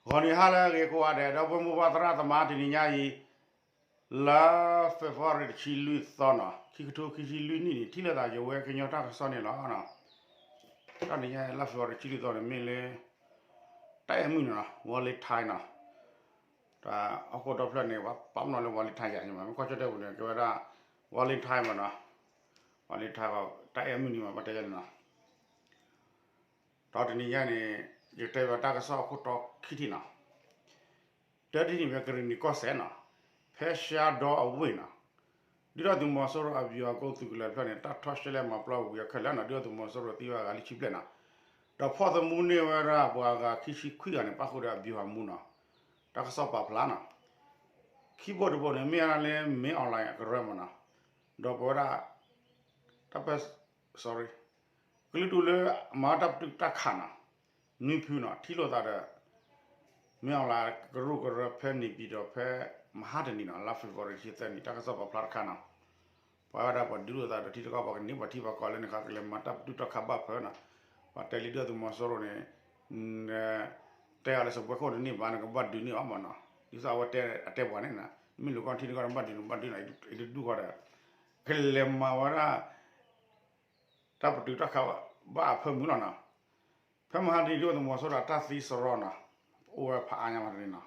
ဂီၤနံၤဟါလၢအဂ့ၤကိးဂၤဒဲး ဒီပုၢ်ဝဲၢ်မိၢ်ပၢ်သရၣ်သမါ တနံၤညါအံၤ လါ February တဆံလွံၢ်သီနီၤ ခံကထိခံဆံလွံၢ်နံၣ်န့ၣ် ထံၣ်လိာ်သးယဝဲကညီတၢ်ကစီၣ်န့ၣ်လီၤ. တနံၤညါလါ February တဆံလွံၢ်သီန့ၣ် မ့ၢ်လၢ တၢ်အဲၣ်မုၢ်န့ၣ်နီၤ Valentine နီၤ တၢ်ဟီၣ်ခိၣ်ဒီဖျၢၣ်န့ၣ် ပှၤပာ်ပနီၣ်လၢ Valentine ယၤန့ၣ်မး မ့ၢ်ကွၢ်ကၠီၣ်တဲၣ်ပူၤန့ၣ် ကဲဝဲဒၣ် Valentine မးနီၤ Valentine တၢ်အဲၣ်မုၢ်န့ၣ်မး ဘၣ်တဲယၤန့ၣ်နီၤ ဒီးတနံၤညါန့ၣ် ယကတဲဘၣ်တၢ်ကစီၣ်အခိၣ်တီခံထံၣ်နီၤ တၢတထံၣ်န့ၣ် ဖဲကရံၣ်နံၤကီၢ်စဲၣ်နီၤ ဖဲရှါဒီအဝ့ၢ်နီၤ ဒုၣ်ဒါသုးမီၤစိရိၤအဘျူးအကုန်းသုးကလၢၤတဖျၢၣ်န့ၣ် တၢ်ထီၣ်ရှဲလဲၣ်မၤပျီဝံၤအခဲလၢာ်နီၤ ဒုၣ်ဒါသုးမီၤစိရိၤသံဝဲအဂၤလွံၢ်ဆံဘျဲၣ်နီၤ ဒီးဖီၣ်သမူန့ၢ်ဝဲဒၣ်ပှၤအဂၤခံဆံခွံဂၤန့ၣ် ပၣ်ဃုာ်ဒီးအဘျူးဟးမူနီၤ တၢ်ကစီၣ်ပာ်ဖျါနီၤ ခံဘိတဘိန့ၣ် မ့ၢ်ဝဲဒၣ်လၢ မင်းအောင်လှိုင် အကရၢမးနီၤ ဒီးပဝဲဒၣ် တၢ်ပၢ sorry ကလုာ်ဒူၣ်လၢအမၤတၢ်ပတုာ်တၢ်ခးနီၤ နွံဖုနီၤ ထံၣ်လိာ်သးဒီး မင်းအောင်လှိုင် ကရူၢ်ကရၢဖဲန့ၣ် ပြည်တော် ဖဲမဟါတနံၤနီၤ လါ February တဆံသၢနံၣ် တၢ်ကစီၣ်ပာ်ဖျါတခါနီၤ ပှၤဝဲဒၣ်ပှၤဒုးလိာ်သးဒီးထံတကီၢ် ပှၤကန့ၢ်ပှၤထံပှၤကီၢ်လၢန့ၣ်ခါ ကလဲၤမၤတၢ်ပတုာ်တၢ်ခးဘၣ်ဖၢနီၤ ပှၤတဲလံဒုၣ်ဒါသုးမီၤစိရိၤန့ၣ် တဲအီၤလၢစပွဲခိၣ်တန့ၢ်ဘၣ် နကဘၣ်ဒုးန့ၢ်အီၤမးနီၤ ဒ်သိးအဝဲတဲအတဲပှၤန့ၣ်နီၤ မ့ၢ်လူၤကီၢ်ထံတကီၢ်န့ၣ် ဘၣ်ဒုးန့ၢ်ဘၣ်ဒုးန့ၢ် အံၤတဒူၣ်ဃီဒီး ကလဲၤမၤဝဲဒၣ် တၢ်ပတုာ်တၢ်ခးဘၣ်အဖၢမုၢ်လီၤနီၤ ဖဲမဟါတနံၤ ဒုၣ်ဒါသုးမီၤစိရိၤတၢ်သံစရီနီၤ အိၣ်ဝဲဖးအါညါမးတနံၤနီၤ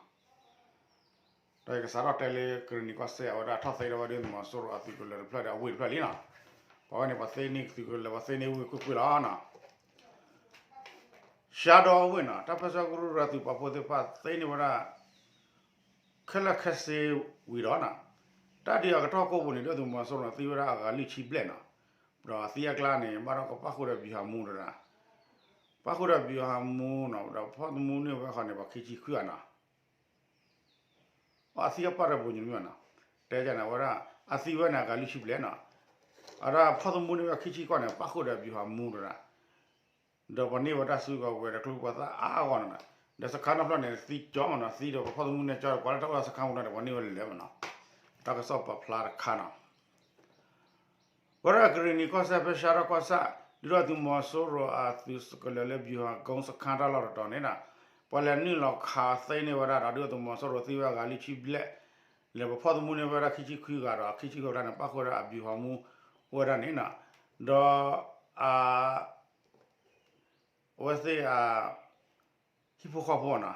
ဒီးယကစးထီၣ်တဲလၢကရံၣ်နံၤကီၢ်စဲၣ် အဝဲဒၣ်ထီၣ်သ့ထီၣ်ဝဲဒုၣ်ဒါသုးမီၤစိရိၤအသုးကလၢၤတဖျၢၣ်ဒီးအဝ့ၢ်တဖျၢၣ်လံနီၤ ပှၤဝဲန့ၣ် ပှၤသ့န့ၢ်သုးကလၢၤ ပှၤသ့န့ၢ်ဝ့ၢ်ကွ့ၢ်ကွ့ၢ်လီၤနီၤ ရှါဒီအဝ့ၢ်နီၤ တၢ်ပၢဆှၢကရူၢ်ကရၢသုးပာ်ဖှိၣ်သ့ၣ်တဖၣ်သ့န့ၢ်ဝဲဒၣ် ခဲလၢာ်ခဲဆ့ဝံၤဒီးနီၤ တၢ်ဒုးအကတီၢ်ကိးပူၤန့ၣ် ဒုၣ်ဒါသုးမီၤစိရိၤန့ၣ် သံဝဲဒၣ်အဂၤလွံၢ်ဆံဘျဲၣ်နီၤ ဒီးအသံအကျါန့ၣ် ဘၣ်ဒီးကပၣ်ဃုာ်ဒီးဘံၣ်ဟးမူတဒၣ် ပၣ်ဃုာ်ဒီးဘံၣ်ဟးမူနီၤ ဒီးဖီၣ်သမူန့ၢ်ဝဲဃီန့ၣ် ပှၤခံဆံခွံဂၤနီၤ အသံအပၣ်တၢ်ပူၤညီနုၢ်နီၤ တဲန့ၣ်ဝဲဒၣ် အသံဝဲန့ၣ်အဂၤလွံၢ်ဆံဘျဲၣ်နီၤ အဒၣ်ဖီၣ်သမူန့ၢ်ဝဲခံဆံခွံန့ၣ် ပၣ်ဃုာ်ဒီးဘံၣ်ဟးမူတဒၣ် ဒီးပှၤန့ၢ်ဝဲတၢ်စုကဝဲၤဒီးကျိဖးဒိၣ်အါဂီၢ်န့ၣ် ဒီးစခါနီၢ်ဖျၢၣ်န့ၣ် သံကၠီမးနီၤ သံဒီးပဖီၣ်သမူန့ၢ်ကၠီဒီး ပှၤလၢတၢ်အိၣ်ဒီးစခါမူနီၤဒီး ပှၤန့ၢ်ဝဲလၢာ်မးနီၤ တၢ်ကစီၣ်ပာ်ဖျါတခါနီၤ ဝဲဒၣ်ကရံၣ်နံၤကီၢ်စဲၣ် ဖဲရှါဒီကီၢ်ဆၣ် ဒုၣ်ဒါသုးမီၤစိရိၤအသုးကလၢၤလၢဘံၣ်ဟးမူစခါတၢ်လီၢ်တတီၤန့ၣ်နီၤ ပှၤလဲၤနုာ်လီၤခးသ့န့ၢ်ဝဲဒၣ်ဒီး ဒုၣ်ဒါသုးမီၤစိရိၤသံဝဲအဂၤလွံၢ်ဆံဘျဲၣ် လဲၤပဖီၣ်သမူန့ၢ်ဝဲဒၣ်ခံဆံခွံဂၤဒီး ခံဆံခွံဂၤန့ၣ် ပၣ်ဃုာ်ဝဲဒၣ်အဘံၣ်ဟးမူအိၣ်ဝဲဒၣ်န့ၣ်နီၤ ဒီး အ အဝဲသ့ၣ်အ ဟံၣ်ဖိဃီဖိနီၤ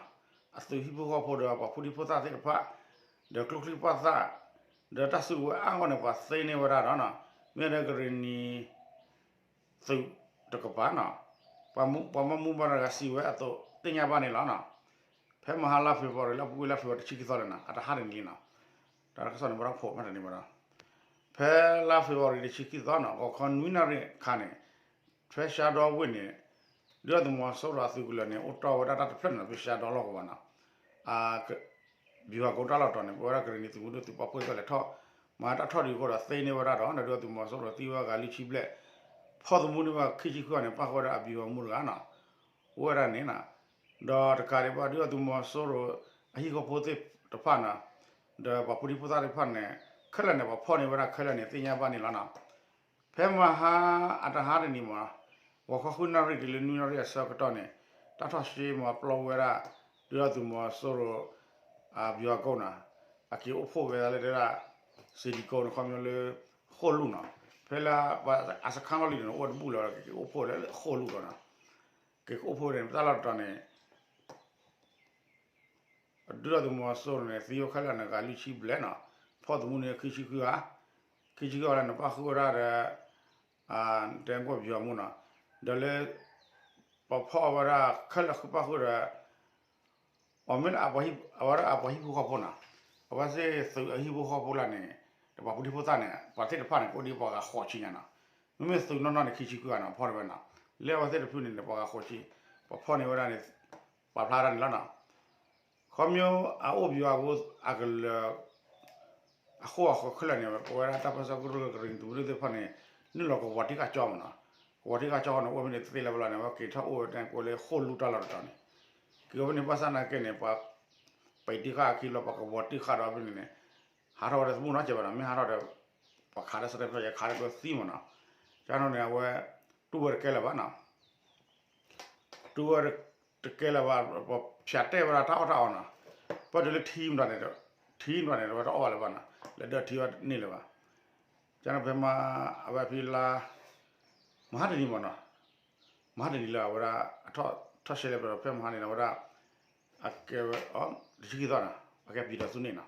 အသုးဟံၣ်ဖိဃီဖိဒီးပှၤဖိဒံဖိသၣ်သ့ၣ်တဖၣ် ဒီးကျိချံပှၢ်သၣ် ဒီးတၢ်စုကဝဲၤအါဂီၢ်န့ၣ် ပှၤသ့န့ၢ်ဝဲဒၣ်ဒီးနီၤ မ့ၢ်ဒီးကရံၣ်နံၤ သုးတကပၤနီၤ ပှၤမူပှၤမၤမူဘၣ်တဂၤစံးဝဲအသိးသ့ၣ်ညါဘၣ်န့ၣ်လီၤနီၤ ဖဲမဟါလါ February လၢအပူၤကွံာ်လါ February တဆံခံသီလၢနီၤ အတဟါတနံၤလံနီၤ တၢ်ကစီၣ်န့ၣ် ပှၤထီၣ်ဖိးမးတနံၤဘၣ်ဒီး ဖဲလါ February တဆံခံသီနီၤ ဂီၤခီနွံနၣ်ရံၣ်အခါန့ၣ် ဖဲရှါဒီဝ့ၢ်န့ၣ် ဒုၣ်ဒါသုးမီၤစိရိၤအသုးကလၢၤန့ၣ် အိၣ်တီၢ်ဝဲဒၣ်တၢ်တဖျၢၣ်န့ၣ် ဖဲရှါဒီလီၢ်ကဝီၤနီၤ အ ဘံၣ်ဟးမူတၢ်လီၢ်တတီၤန့ၣ် ပဝဲဒၣ်ကရံၣ်နံၤသုးမုၢ်ဒိၣ်သုးပာ်ဖှိၣ်သ့ၣ်လဲၤထီၣ် မၤတၢ်ထီၣ်ဒုးအဃိဒီးသ့န့ၢ်ဝဲဒၣ်ဒီး ဒုၣ်ဒါသုးမီၤစိရိၤသံဝဲဂၤလွံၢ်ဆံဘျဲၣ် ဖီၣ်သမူန့ၢ်ဝဲခံဆံခွံဂၤန့ၣ် ပၣ်ဃုာ်ဝဲဒၣ်အဘံၣ်ဟးမူတဂၤနီၤ အိၣ်ဝဲဒၣ်န့ၣ်နီၤ ဒီးတကးဒံးဘၣ် ဒုၣ်ဒါသုးမီၤစိရိၤအဟံၣ်ဖိဃီဖိသ့ၣ်တဖၣ်နီၤ ဒီးပှၤဖိဒံဖိသၣ်သ့ၣ်တဖၣ်န့ၣ် ခဲလၢာ်န့ၣ် ပှၤဖီၣ်န့ၢ်ဝဲဒၣ်ခဲလၢာ်န့ၣ် သ့ၣ်ညါဘၣ်န့ၣ်လီၤနီၤ ဖဲမဟါအတဟါတနံၤမး ဂီၤခီဃုနၣ်ရံၣ်တုၤလၢနွံနၣ်ရံၣ်အဆၢကတီၢ်န့ၣ် တၢ်ထီၣ်ရှဲမၤပျီဝဲဒၣ် ဒုၣ်ဒါသုးမီၤစိရိၤ အဘံၣ်ဟးမူနီၤ အက့ၤအိၣ်ဖှိၣ်ဝဲဒၣ်လၢဒၣ် စ့ၣ်ဒံကိန့ၣ် ခီဖျိလၢ ဃိၣ်လူၢ်နီၤ ဖဲလၢအစခါလီၢ်လံၤန့ၣ် အိၣ်တဘူၣ်လၢၤ က့ၤအိၣ်ဖှိၣ်လၢဃိၣ်လူၢ်ဒီးနီၤ က့ၤအိၣ်ဖှိၣ်ဝဲဒၣ်န့ၣ် ပတၢ်လီၢ်တတီၤန့ၣ် ဒုၣ်ဒါသုးမီၤစိရိၤန့ၣ် သံဝဲခဲလၢာ်န့ၣ် ဂၤလွံၢ်ဆံဘျဲၣ်နီၤ ဖီၣ်သမူန့ၢ်ခံဆံခွံဂၤ ခံဆံခွံဂၤလၢန့ၣ် ပၣ်ဃုာ်ဝဲဒၣ်ဒီး တဲကွၢ်ဘံၣ်ဟးမူနီၤ ဒီးလၢ ပှၤဖီၣ်ဝဲဒၣ်ခဲလၢာ်ဃုပၣ်ဃုာ်ဒီး အမ့ၢ်လၢအဝဲဒၣ်အပှၤဟံၣ်ဖိဃီဖိနီၤ အဝဲသ့ၣ်သုးအဟံၣ်ဖိဃီဖိလၢန့ၣ် ဒီးပှၤဖိဒံဖိသၣ်န့ၣ် ပှၤသ့ၣ်တဖၣ်န့ၣ် ကအိၣ်ဒံးပှၤဂၤဃိးဆံညါနီၤ မ့မ့ၢ်သုးနီၢ်နီၢ်န့ၣ် ခံဆံခွံဂၤနီၤ ဖီၣ်န့ၢ်ဝဲနီၤ လၢအဝဲသ့ၣ်တဖုန့ၣ် ပှၤဂၤဃိးဆံ ပှၤဖီၣ်န့ၢ်ဝဲဒၣ်န့ၣ် ပာ်ဖျါဒၣ်န့ၣ်လီၤနီၤ ခီဖျိအအိၣ်ဘံၣ်ဟးမူအကလၢၤ အဃိအဃိခဲလၢာ်န့ၣ် ပဝဲဒၣ်တၢ်ပၢဆှၢကရူၢ်ကရံၣ်သုးမုၢ်ဒိၣ်သ့ၣ်တဖၣ်န့ၣ် နုာ်လီၤကဝီၤတံၢ်ဃာ်ကၠီမးနီၤ ကဝီၤတံၢ်ဃာ်ကၠီဃီန့ၣ် အိၣ်ဖဲန့ၣ်တသ့လၢၤဘၣ်လီၤန့ၣ် အဝဲက့ၤထီၣ်အိၣ်ဝဲတၢ်ကိးလၢဃိၣ်လူၢ်တၢ်လီၢ်တတီၤန့ၣ် က့ၤအိၣ်ဖဲန့ၣ်ဘၣ်ဆၣ်နာ်က့န့ၣ် ပှၤ ပံးတံၢ်ဃာ်အခံလီၤ ပှၤကဝီၤတံၢ်ဃာ်ဒီးဖဲန့ၣ်န့ၣ် ဟးထီၣ်ဝဲဒီးသမူနီတစဲးဘၣ်နီၤ မ့ၢ်ဟးထီၣ်ဒီး ပှၤခးတၢ်ဆၢတဲာ်ဖျၢၣ် ယခးတၢ်ကျိသံမးနီၤ ကၠီနီၤန့ၣ် အဝဲ တူၢ်ဝဲတကဲလၢၤဘၣ်နီၤ တူၢ်ဝဲ တကဲလၢၤဘၣ် ပဖၠးတဲဝဲဒၣ်တၢ်အီၣ်တၢ်အီနီၤ, ပၢၢ်တုၤလၢထံမတၤန့ၣ်, ထံမတၤန့ၣ် တဝဲတအီၣ်ဘၣ်လၢၤဘၣ်နီၤ, လဲၤဒၢထံဝဲန့ၣ်လၢၤဘၣ်, ကန့ၣ်ဖဲမၤ အဝဲဖဲလါ မဟါတနံၤမနီၤ, မဟါတနံၤလၢအဝဲဒၣ် အထီၣ် ထီၣ်ရှဲလဲၣ်ဖဲမဟါန့ၣ် အဝဲဒၣ် အကဲဝဲ တဆံခံသီနီၤ အကဲပျံၤဒီးသူန့ၣ်နီၤ,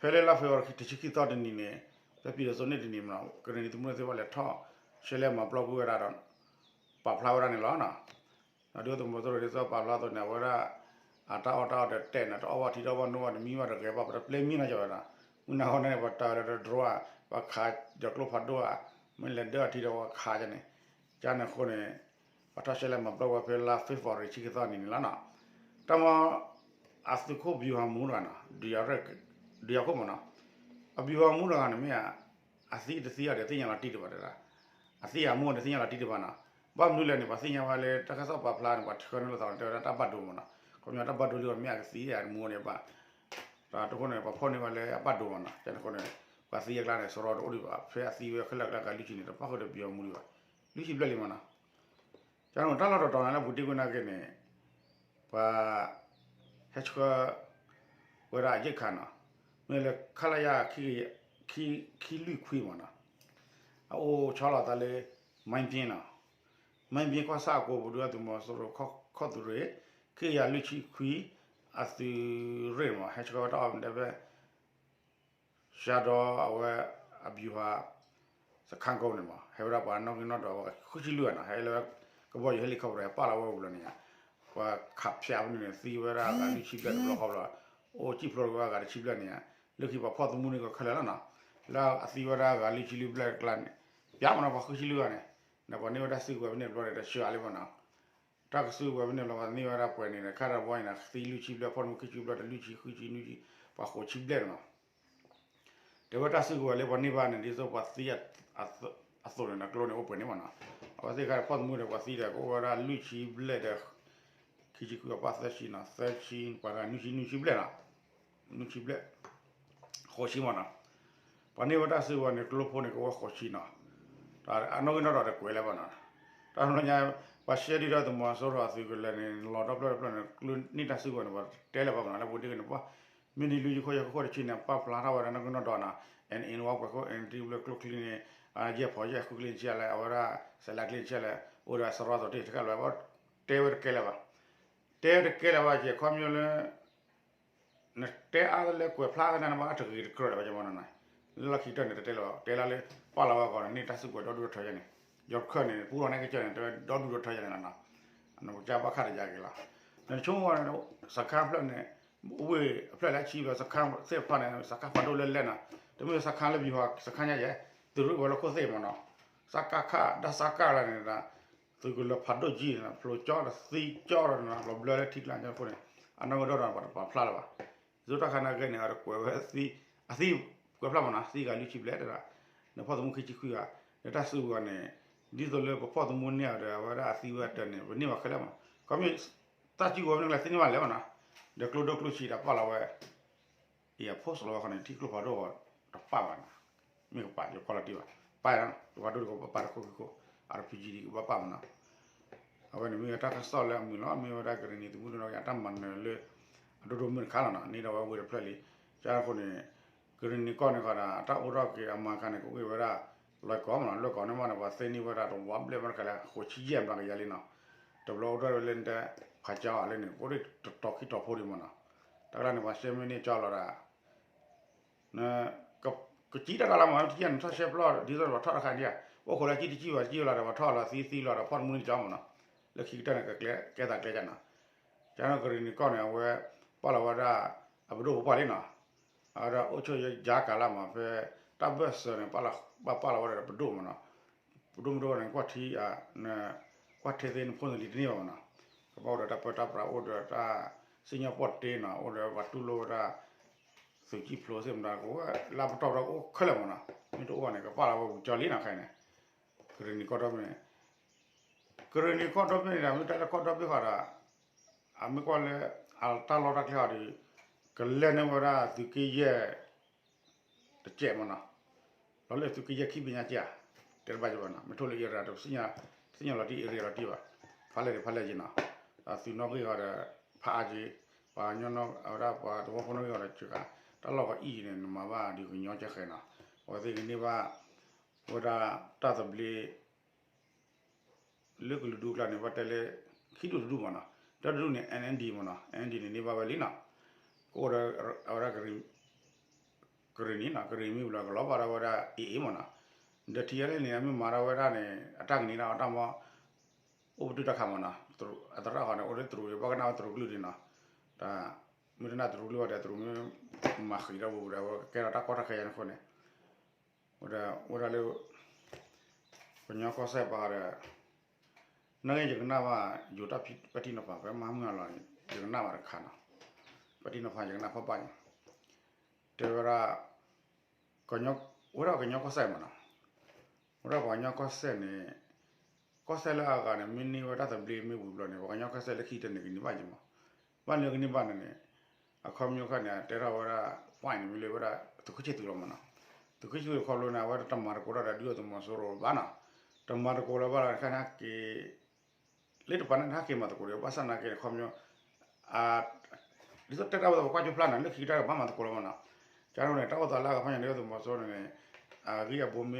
ဖဲလၢလါဖ့ၤဘြူၤအါရံၤ တဆံခံသီတနံၤန့ၣ် ဖဲပျံၤဒီးသူန့ၣ်တနံၤမနီၤ ကရ့ၣ်နံၤသုးမုၢ်သ့ၣ်တဖၣ်လဲၤထီၣ်ရှဲလဲၣ်မၤပျီကွံာ်ဝဲဒၣ်ဒီး ပာ်ဖျါဝဲဒၣ်န့ၣ်လီၤနီၤ, ဒ်သိးသုးမီၤစိရိၤဒ်သိးပာ်ဖျါအသိးန့ၣ် အဝဲဒၣ် အတၢ်အီၣ်တၢ်အီဒီးတဲာ်န့ၣ် တအီၣ်ဘၣ်ထံတအီၣ်ဘၣ်နိဘၣ်တမံဘၣ်တဂဲၤဘၣ် ပတပျဲမံနီၤကီးဝဲဒၣ်, မုၢ်နၤဃီန့ၣ် ပှၤတၢ်လၢတဒြိဧါ, ပှၤခးဒီးကျိဖးဒိၣ်ဧါ, မ့ၢ်လဲၤဒၢအထံဒီးပှၤခးန့ၣ်, ကန့ၣ်အဃိန့ၣ် ပှၤထီၣ်ရှဲလဲၣ်မၤပျီဝဲဖဲလါဖ့ၤဘြူၤအါရံၤ တဆံခံသီနံၤန့ၣ်လီၤနီၤ, တၢ်မၤ အသုးခိၣ်ဘျူးဟီမူတဂၤနီၤ ဒုးယၤခိၣ်မနီၤ, အဘျူးဟီမူတဂၤန့ၣ်မ့ၢ် အသံတသံအီၤဒီးသ့ၣ်ညါလီၤတံၢ်တဘၣ်တဒၣ်, အသံအမူဒီးသ့ၣ်ညါလီၤတံၢ်တဘၣ်နီၤ, ဘၣ်မနုၤလဲၣ်န့ၣ် ပှၤသ့ၣ်ညါဝဲလၢတၢ်ကစီၣ်ပာ်ဖျါန့ၣ် ပှၤဆှၢန့ၢ်လိာ်သးန့ၣ် တဲဝဲဒၣ်တၢ်ဘၣ်ဒိမနီၤ, ခီပညီတၢ်ဘၣ်ဒိလံအီၤမ့ၢ်အကသံအမူန့ၣ်ဘၣ်, တၢ်တဃိန့ၣ် ပှၤဖီၣ်န့ၢ်ဝဲလၢအဘၣ်ဒိမနီၤ, ကန့ၣ်အဃိန့ၣ် ပှၤသံအကျါန့ၣ် စရီတအိၣ်ဒံးဘၣ် ဖဲအသံဝဲခဲလၢာ်ကျါဂၤလွံၢ်ဆံန့ၣ် တပၣ်ဃုာ်ဒီးဘျူးဟီမူဒံးဘၣ်, လွံၢ်ဆံဘျဲၣ်လံမနီၤ ကန့ၣ်တၢ်လီၢ်တတီၤန့ၣ်လၢပူၤတ့ၢ်ကွံာ်နာ်က့န့ၣ် ပှၤ ဟဲဆှၢ ဝဲဒၣ်အယ့ၣ်ခါနီၤ, မ့ၢ်လၢ ခလရ ခံလွံၢ်ခွံမနီၤ, အအိၣ်ဆီလီၤသးလၢ မံဘ့နီၤ, မံဘ့ကီၢ်ဆၣ်အကိးပူၤဒုး သုးမီၤစိရိၤခီၣ်သုးရ့ၣ် ခံကယၤလွံၢ်ဆံခွံ အသုးရ့ၣ်မး ဟဲဆှၢဝဲတၢ်အီၣ်မ့ၢ်တဲဖဲ ဆှၢဒီးအဝဲ အဘျူးဟီ စခန်းကုန်းန့ၣ်မး ဟဲဝဲဒၣ်ပှၤနီၣ်ဂံၢ်နီၣ်ဒွးဝဲဃုဆံလွံၢ်ဂၤနီၤ ဟဲလၢကဘီယူၤ helicopter ဟဲပာ်လီၤဝဲပူၤလီၤန့ၣ်ဧါ, ပှၤခးဖၠးဖဲန့ၣ်န့ၣ် သံဝဲဒၣ်ဂၤလွံၢ်ဆံဘျဲၣ်တဘျီဃီဘျီ, အိၣ်စံၣ်ဖျိးဝဲဂၤတဆံဘျဲၣ်န့ၣ်ဧါ, လၢခံပှၤဖီၣ်သမူန့ၣ်ကခဲလၢာ်လီၤနီၤ, လၢအသံဝဲဒၣ်ဂၤလွံၢ်ဆံလွံၢ်ဘျဲၣ်တကျါန့ၣ်, ပျးမးနီၤ ပှၤဃုဆံလွံၢ်ဂၤန့ၣ်, န့ၣ်ပှၤန့ၢ်ဝဲတၢ်စုကဝဲၤဖဲန့ၣ်တဘျီန့ၣ် တဆှၢအါလံမးနီၤ တၢ်ကစုကဝဲၤဖဲန့ၣ်လီၤ ပှၤန့ၢ်ဝဲဒၣ်ပှဲၤန့ၣ် ခါတဘီအံၤန့ၣ် သံလွံၢ်ဆံဘျဲၣ် ဖီၣ်သမူခံဆံဘျဲၣ် တလွံၢ်ဆံဃုဆံနွံဆံ ပှၤဃိးဆံဘျဲၣ်န့ၣ်လီၤ. တဲဝဲတၢ်စုကဝဲၤလၢပှၤန့ၢ်ဘၣ်န့ၣ် ဒ်သိးပှၤသံ အသိးန့ၣ် ကျိန့ၣ်အိၣ်ပှဲၤန့ၣ်မးနီၤ. အဝဲသ့ၣ်ခါဖီၣ်သမူဒီးပှၤသံဒီး ကအိၣ်ဝဲဒၣ်လွံၢ်ဆံဘျဲၣ်ဒီး ခံဆံခွံ အပၢ်သၢဆံနီၤ သၢဆံ ပှၤတဂၤနွံဆံ နွံဆံဘျဲၣ်နီၤ နွံဆံဘျဲၣ် ဃိးဆံမးနီၤ. ပှၤန့ၢ်ဝဲတၢ်စုကဝဲၤန့ၣ် ကျိဖိန့ၣ် ကအိၣ်ဃိးဆံနီၤ. အနီၣ်ဂံၢ်နီၣ်ဒွးတကွဲးလၢၤဘၣ်နီၤ. တၢ်တဘျီညါ ပှၤရှဲဒုၣ်ဒါသုးမီၤစိရိၤအသုးကလၢၤန့ၣ် လီၤဒီဖျၢၣ်တဖျၢၣ်န့ၣ် ကျိန့ၢ်တၢ်စုကဝဲၤန့ၣ် ပှၤတဲလၢၤဘၣ်မးနီၤ လၢပူၤတ့ၢ်က့ၤန့ၣ် ပှၤ မ့ၢ်နံၤလွံၢ်ဆံခိၣ်ယဲၢ်ခိၣ်တဆံန့ၣ် ပာ်ဖျါထီၣ်ဝဲဒၣ်နီၣ်ဂံၢ်နီၣ်ဒွးနီၤ NN ဝဲပှဲၤခိၣ် NT ဘျၢကျိချံန့ၣ် ယဲၢ်ဖီယဲၢ်ဃုကျိန့ၣ်ဆံးလဲၣ် အဝဲဒၣ် စဲးလးကျိန့ၣ်ဆံးလဲၣ် အိၣ်ဒီးစရီသီတ့ၢ်တခါလီၤ တဲဝဲတကဲလၢၤဘၣ်. တဲဝဲတကဲလၢၤဘၣ်က့ၤ ခီပညီလၢ နတဲအါလၢကွဲးဖျါသနာ်န့ၣ် ဘၣ်တဂ့ၤတကြၢးလၢၤဘၣ် ကမနီၤနီၤ. လၢလီၢ်ခံကတၢၢ်န့ၣ် တတဲလၢၤဘၣ် တဲလၢလၢ ပာ်လီၤဝဲအဂီၢ်န့ၣ် န့ၢ်တၢ်စုကဝဲၤဒီဒူၣ်ဒီထၢယဲန့ၣ် ယီၤခၢၣ်န့ၣ် ပူထီၣ်န့ၢ်ကစၢၢ်န့ၣ် တဲဝဲဒီဒူၣ်ဒီထၢယဲန့ၣ်လီၤနီၤ. နကစၢ်ဘၣ်ခးတယၤက့ၤလီၤ. နဆိကမိၣ်န့ၣ် စခါဖျၢၣ်န့ၣ် ဝ့ၢ်အဖျၢၣ်လၢအဆံဘျဲၣ် စခါသ့ၣ်တဖၣ်န့ၣ် စခါဖးဒိၣ်လၢလဲၣ်နီၤ. တမ့ၢ်စခါလၢပယီၤစခါညါယဲ သုးရ့ၣ်ဝဲလၢခိၣ်သ့ၣ်မးနီၤ. စကခ ဒၣ်စကလၢန့ၣ် သုးကလၢၤဖးဒိၣ်ကံန့ၣ် ဖျိကၠီဒီးသံကၠီဒီးနီၤ လီၤဘျၢလၢထံကျါန့ၣ်အဃိန့ၣ် အနီၣ်ဂံၢ်ဒီဒီးပှၤတပာ်ဖျါလၢၤဘၣ်. ဒ်သိးတၢ်ခါနာ်က့န့ၣ် အတကွဲးဝဲသံ အသံကွဲးဖျါမးနီၤ သံဂၤလွံၢ်ဆံဘျဲၣ်တဒၣ် နဖီၣ်သမူခံဆံခွံဂၤ နတၢ်စုကဝဲၤန့ၣ် ဒ်သိးလၢပဖီၣ်သမူန့ၢ်အီၤဒီး အဝဲဒၣ်အသံဝဲအတၢ်န့ၣ် ပန့ၢ်ဘၣ်ခဲလၢာ်မးနီၤ. ခီမ့ၢ် တၢ်စုကဝဲၤမ့ၢ်ကျဲသ့န့ၢ်ဘၣ်လဲၣ်မးနီၤ ဒီးကျိဒိၣ်ကျိဆံးဒီးပာ်လီၤဝဲ အံၤအ post လီၤဝဲဃီန့ၣ် ထံကျိဖးဒိၣ်အဂီၢ်တပာ်ဘၣ်နီၤ. မ့ၢ်ကပာ်ယဖီၣ်လီၤတံၢ်ဘၣ် ပာ်ယနီၤ ကပာ်ဒိၣ်တကိးပပာ်တခိၣ်ခံခိၣ် RPG ဒ်ကဘၣ်ပာ်မးနီၤ. အဝဲန့ၣ်မ့ၢ်ဝဲတၢ်ကစီၣ်လၢအမုာ်လီၤ မ့ၢ်ဝဲဒၣ်ကရ့ၣ်နံၤသုးမုၢ်ဒိၣ်နီၣ်ဂံၢ် အတၢ်မၤနၢၤလၢ အဒိၣ်ဒိၣ်မုၢ်တခါလီၤနီၤ န့ၢ်ဒီးဝဲဝ့ၢ်တဖျၢၣ်လံ. ကၢ်အဃိန့ၣ် ကရ့ၣ်နံၤကီၢ်န့ၣ်ဃီဒီး တၢ်အိၣ်ထီၣ်က့ၤအမၤကၤန့ၣ် ကအိၣ်ဝဲဒၣ် လွဲၢ်ကီၢ်မးနီၤ လွဲၢ်ကီၢ်န့ၣ်မးန့ၣ် ပှၤသ့န့ၢ်ဝဲဒၣ်တဝီဘျဲၣ်မးတခါလၢ ဃိးဆံယဲၢ်မးကယၤလံနီၤ. တဘျီအိၣ်ထီၣ်ဝဲလၢ ဖးကၠီလၢန့ၣ် အိၣ်ဒၣ်တတီၤခံတီၤဖိဒံးမးနီၤ. တၢ်ကျါန့ၣ် ပှၤရှဲမ့ၢ်န့ၢ်ကၠီလီၤဒၣ် ကကံတၢ်တၢ်လီၤမး တကံန့ၣ် ထီၣ်ရှဲပျီ ဒ်သိးပှၤထီၣ်တခါဒံးဧါ အိၣ်ဃိးလၢကံတကံဘၣ် တကံလီၤဒီး ပှၤထီၣ်လီၤသံသံလီၤဒီး ဖီၣ်တမူန့ၢ်ကၠီမးနီၤ. လၢခံကတၢၢ်န့ၣ် ကကျဲကဲသးကျဲကၢ်နီၤ. ကၢ်န့ၣ်ကရ့ၣ်နံၤကီၢ်န့ၣ် အဝဲ ပာ်လီၤဝဲဒၣ် အပဒိၣ်ပပှၢ်လံနီၤ. အဝဲဒၣ်အိၣ်ဆိၣ်ယါကၤလါမး ဖဲ တၢ်ဘၢၣ်စၢၤန့ၣ် ပာ်လီၤဝဲဒၣ်ပဒိၣ်မးနီၤ. ပဒိၣ်မးဒိၣ်န့ၣ် ကွၢ်ထံ ကွၢ်ထဲသ့ၣ်နဖိနလံၤတန့ၢ်ဘၣ်မးနီၤ. ကဘၣ်အိၣ်ဒီးတၢ်ပၢတၢ်ပြး အိၣ်ဒီးတၢ်စံၣ်ညီၣ်ပီၣ်တ့နီၤ အိၣ်ဒီးပှၤတူၢ်လိာ်ဝဲဒၣ် သုးကံၣ်ဖျိသ့ၣ်မတၤ ကဝဲလၢပတီၢ်ဒီးကအိၣ်ခဲလၢာ်မးနီၤ. မ့ၢ်တအိၣ်ဘၣ်န့ၣ် ကပာ်လီၤဝဲပူၤကၠီလံနီၤ ခဲအံၤန့ၣ် ကရ့ၣ်နံၤကီၢ်ဒီဘ့ၣ်န့ၣ် ကရ့ၣ်နံၤကီၢ်ဒီဘ့ၣ်န့ၣ်ဒီး မ့ၢ်တၢ်လၢကီၢ်ဒီဘ့ၣ်ဃီဒီး အမ့ၢ်ကွၢ်လၢ အတၢ်လီၢ်တၢ်ကျဲဃီဒီး ကလဲၤန့ၢ်ဝဲဒၣ်သုးက့ယဲၢ် တကဲးမးနီၤ. လီၤလၢသုးက့ယဲၢ်ခံဘ့ၣ်ညါကဲး တဲတဘၣ်ယဘၣ်နီၤ မ့ၢ်ထိၣ်လၢ area တသ့ၣ်ညါလီၤတံၢ် area လီၤတံၢ်ဘၣ် ဖးလဲၢ်ဒံးဖးလဲၢ်ယံၤနီၤ. အသုးနီၣ်ဂံၢ်ဃီဒီး ဖးအါက့ၤ, ပှၤကညီနီၣ် အဝဲဒၣ်ပှၤသဝီဖိနီၣ်ဂံၢ်ဃီဒီး စှၤဃာ်တၢ်လီၢ်ကအံၣ်န့ၣ် နမၤဘၣ်ဒုးကညီကဲဃဲနီၤ, အဝဲသ့ၣ်ကန့ၢ်ဘၣ် ဝဲဒၣ်တၢ်သဘျ့ လၢကလုာ်ဒူၣ်အကျါန့ၣ် ဘၣ်တဲလၢ ခံဒူၣ်တဒူၣ်မ့ၢ်နီၤ, တၢ်တဒူၣ်န့ၣ် NND မ့ၢ်နီၤ, NND န့ၣ်န့ၢ်ဘၣ်ဝဲလံနီၤ, ကအိၣ်ဒီး အဝဲဒၣ် ကရ့ၣ်နံၤနီၤ, ကရ့ၣ်မ့ၢ်ဘျီ ကလီၤဘၣ်ဒီးဝဲဒၣ် AA မ့ၢ်နီၤ, ဒီး TNLA န့ၣ် မ့ၢ်မၤထီၣ်ဝဲဒၣ်န့ၣ် အတၢ်ကန့ၢ်ဒၣ်အတၢ်မီ အိၣ်ပတုာ်တၢ်ခးမ့ၢ်နီၤ, အသရၣ်ဃီန့ၣ် အိၣ်လၢတရူးဒီး ဘၣ်ကနၣ်ဝဲတရူးကလုၢ်ဒံးနီၤ, တၢ် မ့ၢ်တနၢ်တရူးကလုၢ်ဘၣ်ဒီး တရူးမ့ၢ်မၤဃံးထီၣ်ပူၤဒီး အဝဲကကဲထီၣ်တၢ်ကီတၢ်ခဲယါန့ၣ်အဃိန့ၣ်, ဝဲဒၣ် ဝဲဒၣ်လၢ ကညီကီၢ်စဲၣ်ပှၤဒီး နာ်က့ယကနၣ်ဘၣ် ယိၤတၢ်ပဲာ်ထံနီၤဖး ဖဲမဟါမုၢ်ဟါလီၤန့ၣ် ယကနၣ်ဘၣ်တခါနီၤ, ပဲာ်ထံနီၤဖးယကနၣ်ဖးဘၣ်န့ၣ်, တဲဝဲဒၣ် ကညီ ဝဲဒၣ်ကညီကီၢ်စဲၣ်မ့ၢ်နီၤ, ဝဲဒၣ်ပှၤကညီကီၢ်စဲၣ်န့ၣ် ကီၢ်စဲၣ်လၢအဂၤန့ၣ် မ့ၢ်န့ၢ်ဝဲတၢ်သဘျ့မ့ၢ်ဝံၤဘျီန့ၣ် ပှၤကညီကီၢ်စဲၣ်လၢခံတန့ၣ်ကန့ၢ်ဘၣ်က့ၤမး, ဘၣ်လၢကန့ၢ်ဘၣ်န့ၣ်န့ၣ် အခီပညီခါန့ၣ် အတဲထီၣ်ဝဲဒၣ် point န့ၣ် မ့ၢ်လၢဝဲဒၣ် သုးခိၣ်ဆံၣ်သူးလီၤမ့ၢ်နီၤ, သုးခိၣ်ဆံၣ်သူးခီဖျိန့ၣ် အဝဲတမၤသကိးတၢ်ဒီး ဒုၣ်ဒါသုးမီၤစိရိၤဘၣ်နီၤ, တမၤသကိးလၢၤဘၣ်လီၤ ခါန့ၣ်ဟဲက့ၤ လၢတပၤန့ၣ် တဟဲက့ၤမၤသကိးဒီး ဘၣ်ဆၣ်နာ်က့န့ၣ် ခီပညီ ဒ်သိးတဲတၢ်ဝဲသးပကွၢ်ကၠိဖျါန့ၣ် လၢခံကတၢၢ်ကဘၣ်မၤသကိးလီၤမ့ၢ်နီၤ, ကန့ၣ် တၢ်အိၣ်သးလၢအကဖီၣ်ညါဒုၣ်ဒါသုးမီၤစိရိၤန့ၣ် အဂံၢ်အဘါမ့ၢ်တဲာ်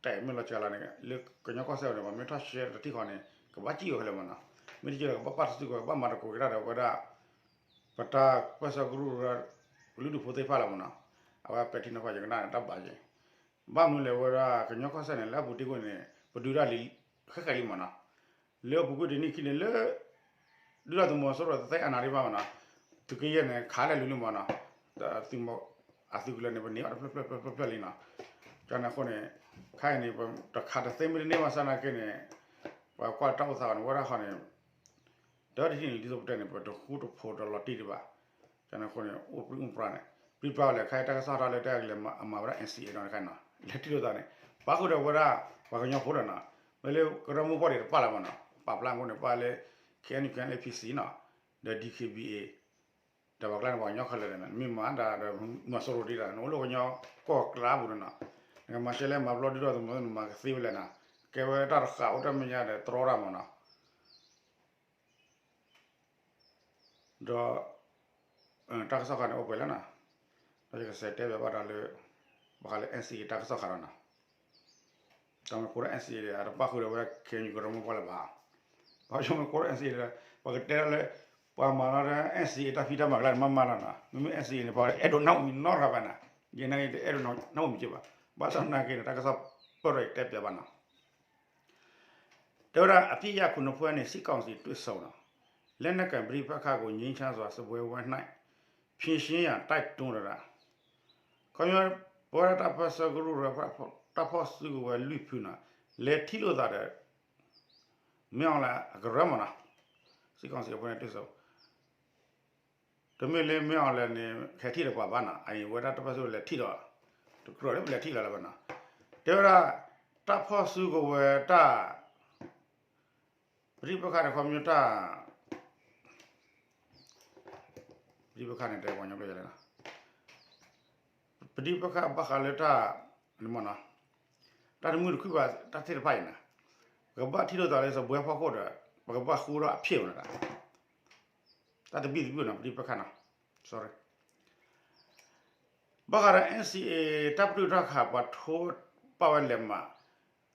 မ့ၢ်လီၤစှၤလီၤန့ၣ် လၢကညီကီၢ်စဲၣ်န့ၣ် ပှၤမ့ၢ်ထီၣ်ရှဲတထံၣ်ဃီန့ၣ် ကဘၣ်စံၣ်ဝဲခဲလၢာ်မ့ၢ်နီၤ, မ့ၢ်တကဲဒီးကဘၣ်ပာ်တစုကဝဲၤ ကဘၣ်မၤသကိးက့ၤတၢ်ဒီးဝဲဒၣ် ပတၢ်ပၢၢ်ဆၢကရူၢ် ကလုာ်ဒူၣ်ဖိသ့ၣ်တဖၣ်လီၤမ့ၢ်နီၤ, အဝဲပဲာ်ထံနီၤဖးယကနၣ်န့ၣ် တၢ်ဘၣ်ယဲၢ် ဘၣ်မနုၤလဲၣ်ဝဲဒၣ် ကညီကီၢ်စဲၣ်န့ၣ် လၢအပူၤတ့ၢ်ကွံာ်န့ၣ် ပဒုးတၢ်လံ ဃဲဃဲလံမ့ၢ်နီၤ, လၢအပူၤကွံာ်တနံၣ်ခံန့ၣ်လၢ ဒုၣ်ဒါသုးမီၤစိရိၤတသ့အနၢ်ဒံးဘၣ်မ့ၢ်နီၤ, သုးကယဲၢ်န့ၣ် ခးလဲၣ်လူၤလံမ့ၢ်နီၤ, အသုးကလၢၤန့ၣ် ပန့ၢ်အီၤတဖျၢၣ်ဖျၢၣ်ဖျၢၣ်ဖျၢၣ်လံနီၤ, ကန့ၣ်အဃိန့ၣ် ခဲအံၤန့ၣ် တခးတသ့မ့ၢ်တန့ၢ်ဘၣ်ဆၣ်နာ်က့န့ၣ် ပှၤကွၢ်တၢ်အိၣ်သးန့ၣ် ဝဲဒၣ်ဃီန့ၣ် တၢ်တထံၣ်န့ၣ် ဒ်သိးပတဲန့ၣ် ပတဃူတဖိးတလီၤတံၢ်ဒံးဘၣ်, ကန့ၣ်အဃိန့ၣ် အိၣ်ပြံအိၣ်ပြါန့ၣ် ပြံပြါဝဲလဲၣ် ခဲအံၤတၢ်ကစီၣ်ထီၣ်လၢတၢ်ကလဲၤအမၤဝဲဒၣ် NCA နီၤတခါနီၤ လဲၤထံၣ်လိာ်သးန့ၣ် ပၣ်ဃုာ်ဒီးဝဲဒၣ် ပှၤကညီဖိဒီးနီၤ မ့ၢ်လၢကရၢမိၢ်ပှၢ်ဒံးတပၣ်လၢၤမ့ၢ်နီၤ ပာ်ဖျါအဃိန့ၣ် ပၣ်လၢ KNU KNLA PC နီၤ ဒီး DKBA ဒီးပှၤကျါန့ၣ် ပှၤကညီခဲလၢာ်န့ၣ် မ့ၢ်မၤဒၣ်ဒီးမၤစိရိၤဒံးဒၣ် နအိၣ်လၢကညီကီၢ်ကျါပူၤန့ၣ်နီၤ နကမၤရှဲလဲၣ်မၤဘျီဒုၣ်ဒါသုးမီၤစိရိၤ နမၤကသ့ဝဲလဲၣ်နီၤ ကဲဝဲတၢ်တဃာ်အိၣ်တၢ်မဲာ်ညါဒီးတြီတၢ်မ့ၢ်နီၤ ဒီး တၢ်ကစီၣ်ခါန့ၣ်အိၣ်ပှဲၤလံနီၤ ဒီးယကစးတဲဘၣ်ဘၣ်ဒီးလၢ ဘၣ်ဃးလၢ NCA တၢ်ကစီၣ်ခါဒီးနီၤ တၢ်မ့ၢ်ကိးဒီး NCA ဒီး အတပၣ်ဃုာ်ဒီးဝဲ KNU ကရၢမိၢ်ပှၢ်လၢၤဘၣ် ဘၣ်ဆၣ်မ့ၢ်ကိးဒီး NCA ဒီး ပကတဲဒၣ်လၢ ပှၤမၤလီၤဒီး NCA တၢ်ဖံးတၢ်မၤကျါန့ၣ် မ့ၢ်မၤလီၤနီၤ မ့မ့ၢ် NCA န့ၣ် ပှၤအဲၣ်ဒိးနၢ်ဟူမံၤနီတဂၤဘၣ်နီၤ ယဲန့ၣ်တအဲၣ်ဒိးနၢ်ဟူမံၤက့ဘၣ် ဘၣ်ဆၣ်သနာ်က့န့ၣ် တၢ်ကစီၣ်ပၢၢ်ဒီးယတဲပျးဘၣ်နီၤ တဲဝဲဒၣ် အပစ်ရပ်ခုနစ်ဖွဲ့နဲ့ စစ်ကောင်စီတွေ့ဆုံ လက်နက်ကိုင်ပဋိပက္ခကို ငြိမ်းချမ်းစွာ စားပွဲဝိုင်း၌ ဖြေရှင်းရန် တိုက်တွန်း ခီပညီ ပဝဲဒၣ်တၢ်ပၢၢ်ဆၢကရူၢ်ဒီး တၢ်ဖီၣ်စုကဝဲၤလွံၢ်ဖုနီၤ လဲၤထံၣ်လိာ်သးဒီး မင်းအောင်လှိုင် အကရၢမ့ၢ်နီၤ စစ်ကောင်စီအဖွဲ့နဲ့တွေ့ဆုံ တမ့ၢ်လၢ မင်းအောင်လှိုင် န့ၣ် ဟဲထံၣ်ဒီးပှၤဘၣ်နီၤ အအံၤဝဲဒၣ်တၢ်ပၢၢ်ဆၢလဲၤထံၣ်ဒီး တကြၢးလၢပလဲၤထံၣ်လီၤလၢၤဘၣ်နီၤ တဲဝဲဒၣ် တၢ်ဖီၣ်စုကဝဲၤတၢ် ပဋိပက္ခန့ၣ် ခီပညီတၢ် ပဋိပက္ခန့ၣ် တဲပှၤကညီကျိာ်လဲၣ်နီၤ ပဋိပက္ခဘၣ်ဃးလၢတၢ် မ့ၢ်နီၤ တၢ်တမုာ်တခုဘၣ် တၢ်သ့ၣ်တဖၣ်အံၤနီၤ ပကဘၣ်ထံၣ်လိာ်သးလၢစားပွဲဖီခိၣ်ဒီး ပကဘၣ်ဃူထီၣ်အဖျဲၣ်မ့ၢ်နီၤ တၢ်သဘံၣ်သဘုၣ်နီၤ ပဋိပက္ခနီၤ sorry ဘၣ်ဃးဒီး NCA တၢ်ပတုာ်တၢ်ခးပှၤထိပာ်ဝဲလဲၤမး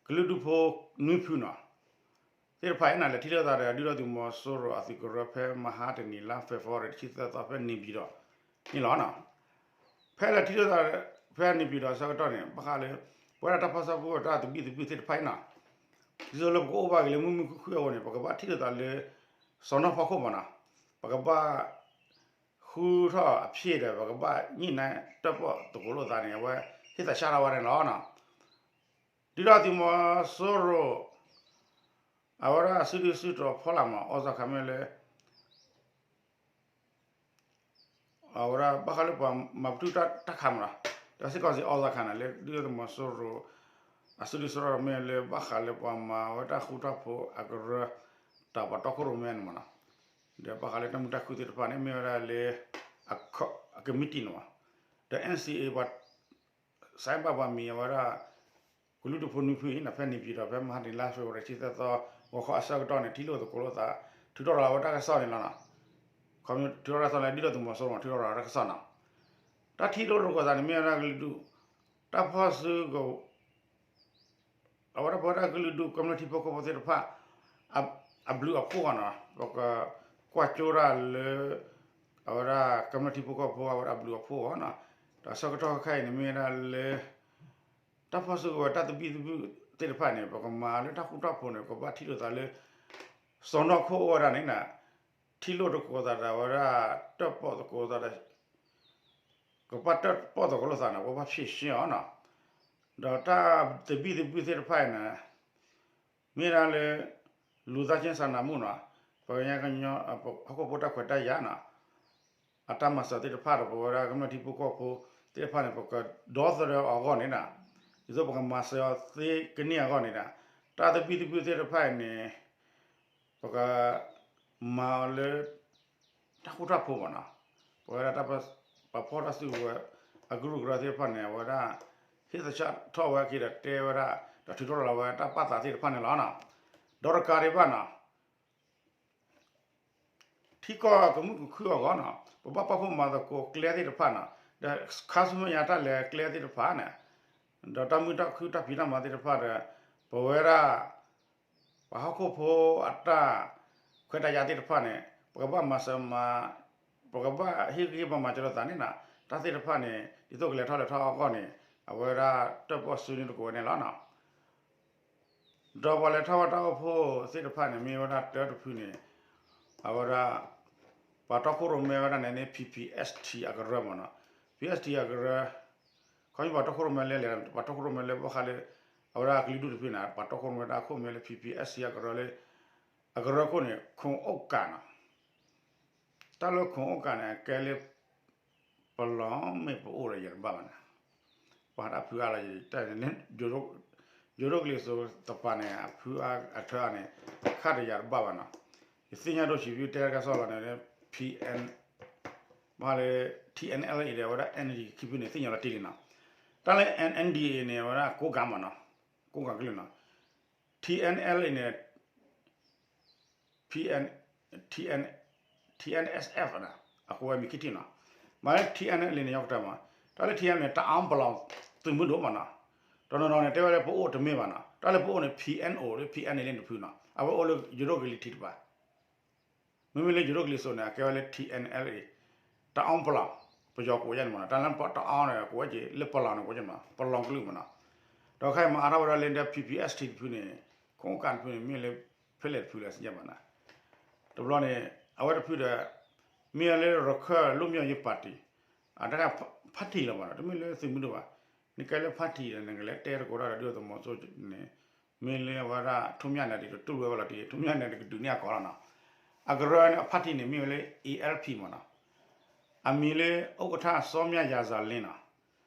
ကလုာ်ဒူၣ်ဖိနွံဖုနီၤ သ့ၣ်တဖၣ်အံၤန့ၣ် လဲၤထံၣ်လိာ်သးဒီး ဒုၣ်ဒါသုးမီၤစိရိၤအသုးကရၢဖဲမဟါတနံၤလါ February တဆံသၢသီ ဖဲနေပြည်တော် န့ၣ်လီၤနီၤ ဖဲလဲၤထံၣ်လိာ်သး ဖဲနေပြည်တော် အဆၢကတီၢ်န့ၣ် ဘၣ်ဃးလၢ ပဝဲဒၣ်တၢ်ဖီၣ်စုကဝဲၤတၢ်သဘံၣ်သဘုၣ်သ့ၣ်တဖၣ်အံၤနီၤ ဒ်သိးလၢပကအိၣ်ဘၣ်က့ၤလၢမုာ်မုာ်ခုၣ်ခုၣ်အဂီၢ်န့ၣ် ပကဘၣ်ထံၣ်လိာ်သးလၢ စီၤနီၣ်ဖီခိၣ်မ့ၢ်နီၤ ပကဘၣ် ဃူထီၣ်အဖျဲၣ်ဒီး ပကဘၣ်ညှိနှိုင်းတၢ်ပီၣ်သကိးလိာ်သးန့ၣ် အဝဲဟ့ၣ်သးစၢ်ထီၣ်ဝဲန့ၣ်လီၤနီၤ ဒုၣ်ဒါသုးမီၤစိရိၤ အဝဲဒၣ်စုဒုၣ်စုတီၤဖီလာ်မး အီၣ်စၣ်ခးမ့ၢ်လၢ အဝဲဒၣ်ဘၣ်ဃးလၢပှၤမၤပတုာ်တၢ်ခးမးနီၤ ဒီးစ့ၢ်ကီးစ့ၢ် အီၣ်စၣ်ခးန့ၣ် လၢဒုၣ်ဒါသုးမီၤစိရိၤ အစုဒုၣ်စုတီၤမ့ၢ်လၢဘၣ်ဃးလၢပှၤမၤဝဲတၢ်ဃူတၢ်ဖိးအကရၢ တၢ်ပှၤတီခိၣ်ရိၣ်မဲန့ၣ်မးနီၤ ဒီးဘၣ်ဃးလၢတၢ်မုာ်တၢ်ခုၣ်သ့ၣ်တဖၣ်န့ၣ် မ့ၢ်ဝဲဒၣ်လၢ အကမံးတံာ်န့ၣ်မး ဒီး NCA ပှၤ စဲးဘၣ်ပှၤမံၤအဝဲဒၣ် ကလုာ်ဒူၣ်ဖိနွံဖုအံၤန့ၣ် ဖဲနေပြည်တော် ဖဲမဟါတနံၤလါ February တဆံသၢသီ ဂီၤခီအဆၢကတီၢ်န့ၣ် ထံၣ်လိာ်သကိးလိာ်သး ထုးထီၣ်ရၤလီၤဝဲတၢ်ကစီၣ်န့ၣ်လီၤနီၤ. ခီဖျိထုးထီၣ်တၢ်ကစီၣ်လၢဒ်သိးသုးမီၤစိရိၤမး ထုးထီၣ်ရၤလီၤတၢ်ကစီၣ်နီၤ. တၢ်ထံၣ်လိာ်တကိးသးန့ၣ် မ့ၢ်ဝဲဒၣ်ကလုာ်ဒူၣ် တၢ်ဖီၣ်စုက အဝဲဒၣ်ပဝဲဒၣ်ကလုာ်ဒူၣ်ကမျၢၢ်ထံဖိကီၢ်ဖိသ့ၣ်တဖၣ် အဘျုးအဖှိၣ်အဂီၢ်နီၤ. ပကကွၢ်ကၠိဒၣ်လၢ အဝဲဒၣ်ကမျၢၢ်ထံဖိကီၢ်ဖိအဝဲဒၣ်အဘျုးအဖှိၣ်အဂီၢ်နီၤ. ဒီးဆၢကတီၢ်ခဲအံၤန့ၣ် မ့ၢ်ဝဲဒၣ်လၢ တၢ်ဖီၣ်စုကဝဲၤတၢ်သဘံၣ်သဘုၣ်သ့ၣ်တဖၣ်န့ၣ် ပကမၤလၢတၢ်ဃူတၢ်ဖိးန့ၣ် ကဘၣ်ထံၣ်လိာ်သးလၢ စီၢ်နီၤခိၣ်အိၣ်ဝဲဒၣ်န့ၣ်နီၤ. ထံၣ်လိာ်သကိးသးဒီးဝဲဒၣ် တၢၣ်ပီၣ်သကိးသးဒီး ကဘၣ်တၢၣ်ပီၣ်သကိးလိာ်သးန့ၣ် ပဘၣ်ဖြေရှင်းအီၤနီၤ. ဒီးတၢ်သဘံၣ်သဘုၣ်သ့ၣ်တဖၣ်အံၤန့ၣ် မ့ၢ်ဒၣ်လၢ လူသားချင်းစာနာမှုနီၤ, ပကညီ ဟီၣ်ခိၣ်ဖိတၢ်ခွဲးတၢ်ယာ်နီၤ, အတၢ်မၤစၢၤသ့ၣ်တဖၣ်ဒီး ပဝဲဒၣ်ကမျၢၢ်ထံဖိကီၢ်ဖိသ့ၣ်တဖၣ်န့ၣ် ပကဒီသဒၢအီၤအဂီၢ်န့ၣ်ဒီး ဒ်သိးပကမၤစၢၤအီၤသ့ကန့ၢ်အဂီၢ်န့ၣ်ဒီး တၢ်သဘံၣ်သဘုၣ်သ့ၣ်တဖၣ်အံၤန့ၣ် ပက မၤအီၤလၢ တၢ်ဃူတၢ်ဖိးမးနီၤ. ပဝဲဒၣ်တၢ်ပာ်ဖှိၣ်တၢ်စုကဝဲၤ အကရူၢ်ကရၢသ့ၣ်တဖၣ်န့ၣ် အဝဲဒၣ် ဟ့ၣ်သဆၣ်ထီၣ်ဝဲက့ၤဒီးတဲဝဲဒၣ် ဒီးထုးထီၣ်လီၤဝဲတၢ်ပာ်သးသ့ၣ်တဖၣ်န့ၣ်လီၤနီၤ. ဒီးတကးဒံးဘၣ်နီၤ ထံကီၢ်ကမုာ်ကခုၣ်အဂီၢ်နီၤ ပဘၣ်ပာ်ဖှိၣ်မၤသကိးကျဲသ့ၣ်တဖၣ်နီၤ, ဒီးခါဆူမဲာ်ညါတၢ်လဲၤကျဲသ့ၣ်တဖၣ်န့ၣ် ဒီးတၢ်မုာ်တၢ်ခုၣ်တၢ်ဖံးတၢ်မၤသ့ၣ်တဖၣ်ဒီး ပဝဲဒၣ် ပှၤဟီၣ်ခိၣ်ဖိအတၢ်ခွဲးတၢ်ယာ်သ့ၣ်တဖၣ်န့ၣ် ပကဘၣ်မၤစၢၤမၤ ပကဘၣ်ဟ့ၣ်ဂံၢ်ဟ့ၣ်ဘါမၤစၢၤလိာ်သးန့ၣ်နီၤ, တၢ်သ့ၣ်တဖၣ်န့ၣ် ဒ်သိးကလဲၤထီၣ်လဲၤထီအဂီၢ်န့ၣ် အဝဲဒၣ်တၢၣ်ပီၣ်စုန့ၢ်သကိးဝဲန့ၣ်လီၤနီၤ. ဒီးပှၤလဲၤထီၣ်ဝဲတၢ်အိၣ်ဖှိၣ်သ့ၣ်တဖၣ်န့ၣ် မ့ၢ်ဝဲဒၣ်တၢတဖုန့ၣ် အဝဲဒၣ် ပှၤတီခိၣ်ရိၣ်မဲဝဲဒၣ်န့ၣ်န့ၣ် P P S T အကရၢမးနီၤ, P P S T အကရၢ ခီဖျိပှၤတီခိၣ်ရိၣ်မဲလၢလဲၤ ပှၤတီခိၣ်ရိၣ်မဲလၢဘၣ်ဃးလၢ အဝဲဒၣ်ကလုာ်ဒူၣ်တဖုန့ၣ် ပှၤတီခိၣ်ရိၣ်မဲတၢ်ခိၣ်မဲလၢ P P S T အကရၢလၢ အကရၢခိၣ်န့ၣ် ခိၣ်အိၣ်ကးနီၤ. တၢ်လၢခိၣ်အိၣ်ကးန့ၣ် အကဲလၢ ပလီၢ်မ့ၢ်ပအိၣ်ဒီးယတဘၣ်ဘၣ်န့ၣ်, ပှၤတၢ်ဖုအါလီၤ ယိၤဒိၣ်ကလံၤစိးတပၤန့ၣ် အဖုအါအထၢအါန့ၣ် ခါဒီးယတဘၣ်ဘၣ်နီၤ. ယသ့ၣ်ညါဒိၣ်ဆံးဖုတဲတၢ်ကစီၣ်လီၤန့ၣ် P N ဘၣ်ဃးလၢ T N L A ဒီး အဝဲဒၣ် N D A ခံဖုန့ၣ် သ့ၣ်ညါလီၤတံၢ်လံနီၤ. တၢ်လၢ N N D A န့ၣ် အဝဲဒၣ်ကိးကၤမးနီၤ, ကိးကၤကလုာ်နီၤ. T N L A န့ၣ် P N, T N, T N S F န့ၣ် အကိးဝဲမံၤခံထံၣ်နီၤ. မ့ၢ်လၢ T N L A န့ၣ် ညီကတၢၢ်မး, တၢ်လၢ T N L A န့ၣ် တအၣ်ပလီၢ်သုးမုၢ်ဒိၣ်မးနီၤ. တနီၤနီၤန့ၣ် တဲဝဲလၢပအိၣ်တမ့ၢ်ဘၣ်နီၤ, တၢ်လၢပအိၣ်န့ၣ် P N O လၢ P N A လၢတဖုနီၤ, အဝဲအိၣ်လၢယိၤဒိၣ်ကလံၤထံးတပၤ မ့မ့ၢ်လၢယိၤဒိၣ်ကလံၤစိးန့ၣ် အကဲဝဲလၢ T N L A တအၣ်ပလီၢ်, ပယီၤကိးယဲၢ်န့ၣ်မးနီၤ, တၢ်လၢတအၣ်န့ၣ် ကိးဝဲက့ၤလၢပလီၢ်န့ၣ် ကိးဝဲက့ၤမး ပလီၢ်ကလုာ်မးနီၤ. ဒီးခဲအံၤမၤအါထီၣ်ဝဲဒၣ်လၢ P P S T တဖုန့ၣ် ခိၣ်အိၣ်ကးတဖုန့ၣ် မ့ၢ်လၢဖဲလဲၣ်တဖုလဲၣ်စံးဘၣ်နၤ. တဘျီန့ၣ် အဝဲတဖုဒီး မ့ၢ်လၢရခၢၣ်လွတ်မြောက်ရေးပါတီ အတၢ် party လီၤမးနီၤ, တမ့ၢ်လၢသုးမုၢ်ဒိၣ်ဘၣ်. နကဲလၢ party ဒီး နကလဲၤတဲသကိးတၢ်ဒီးဒုၣ်ဒါသုးမီၤစိရိၤန့ၣ် မ့ၢ်လၢအဝဲဒၣ် ထူမၠၣ်နဲၣ် ဒ်သိးတူၢ်ဝဲဝဲလီၤတံၢ် ထူမၠၣ်နဲၣ် ကဒုးန့ၢ်အကိာ်လီၤနီၤ. အကရၢန့ၣ် အ party န့ၣ် မ့ၢ်ဝဲလၢ A L P မးနီၤ. အမံၤလၢ ဥက္ကဋ္ဌ စောမြရာဇာလင်း နီၤ.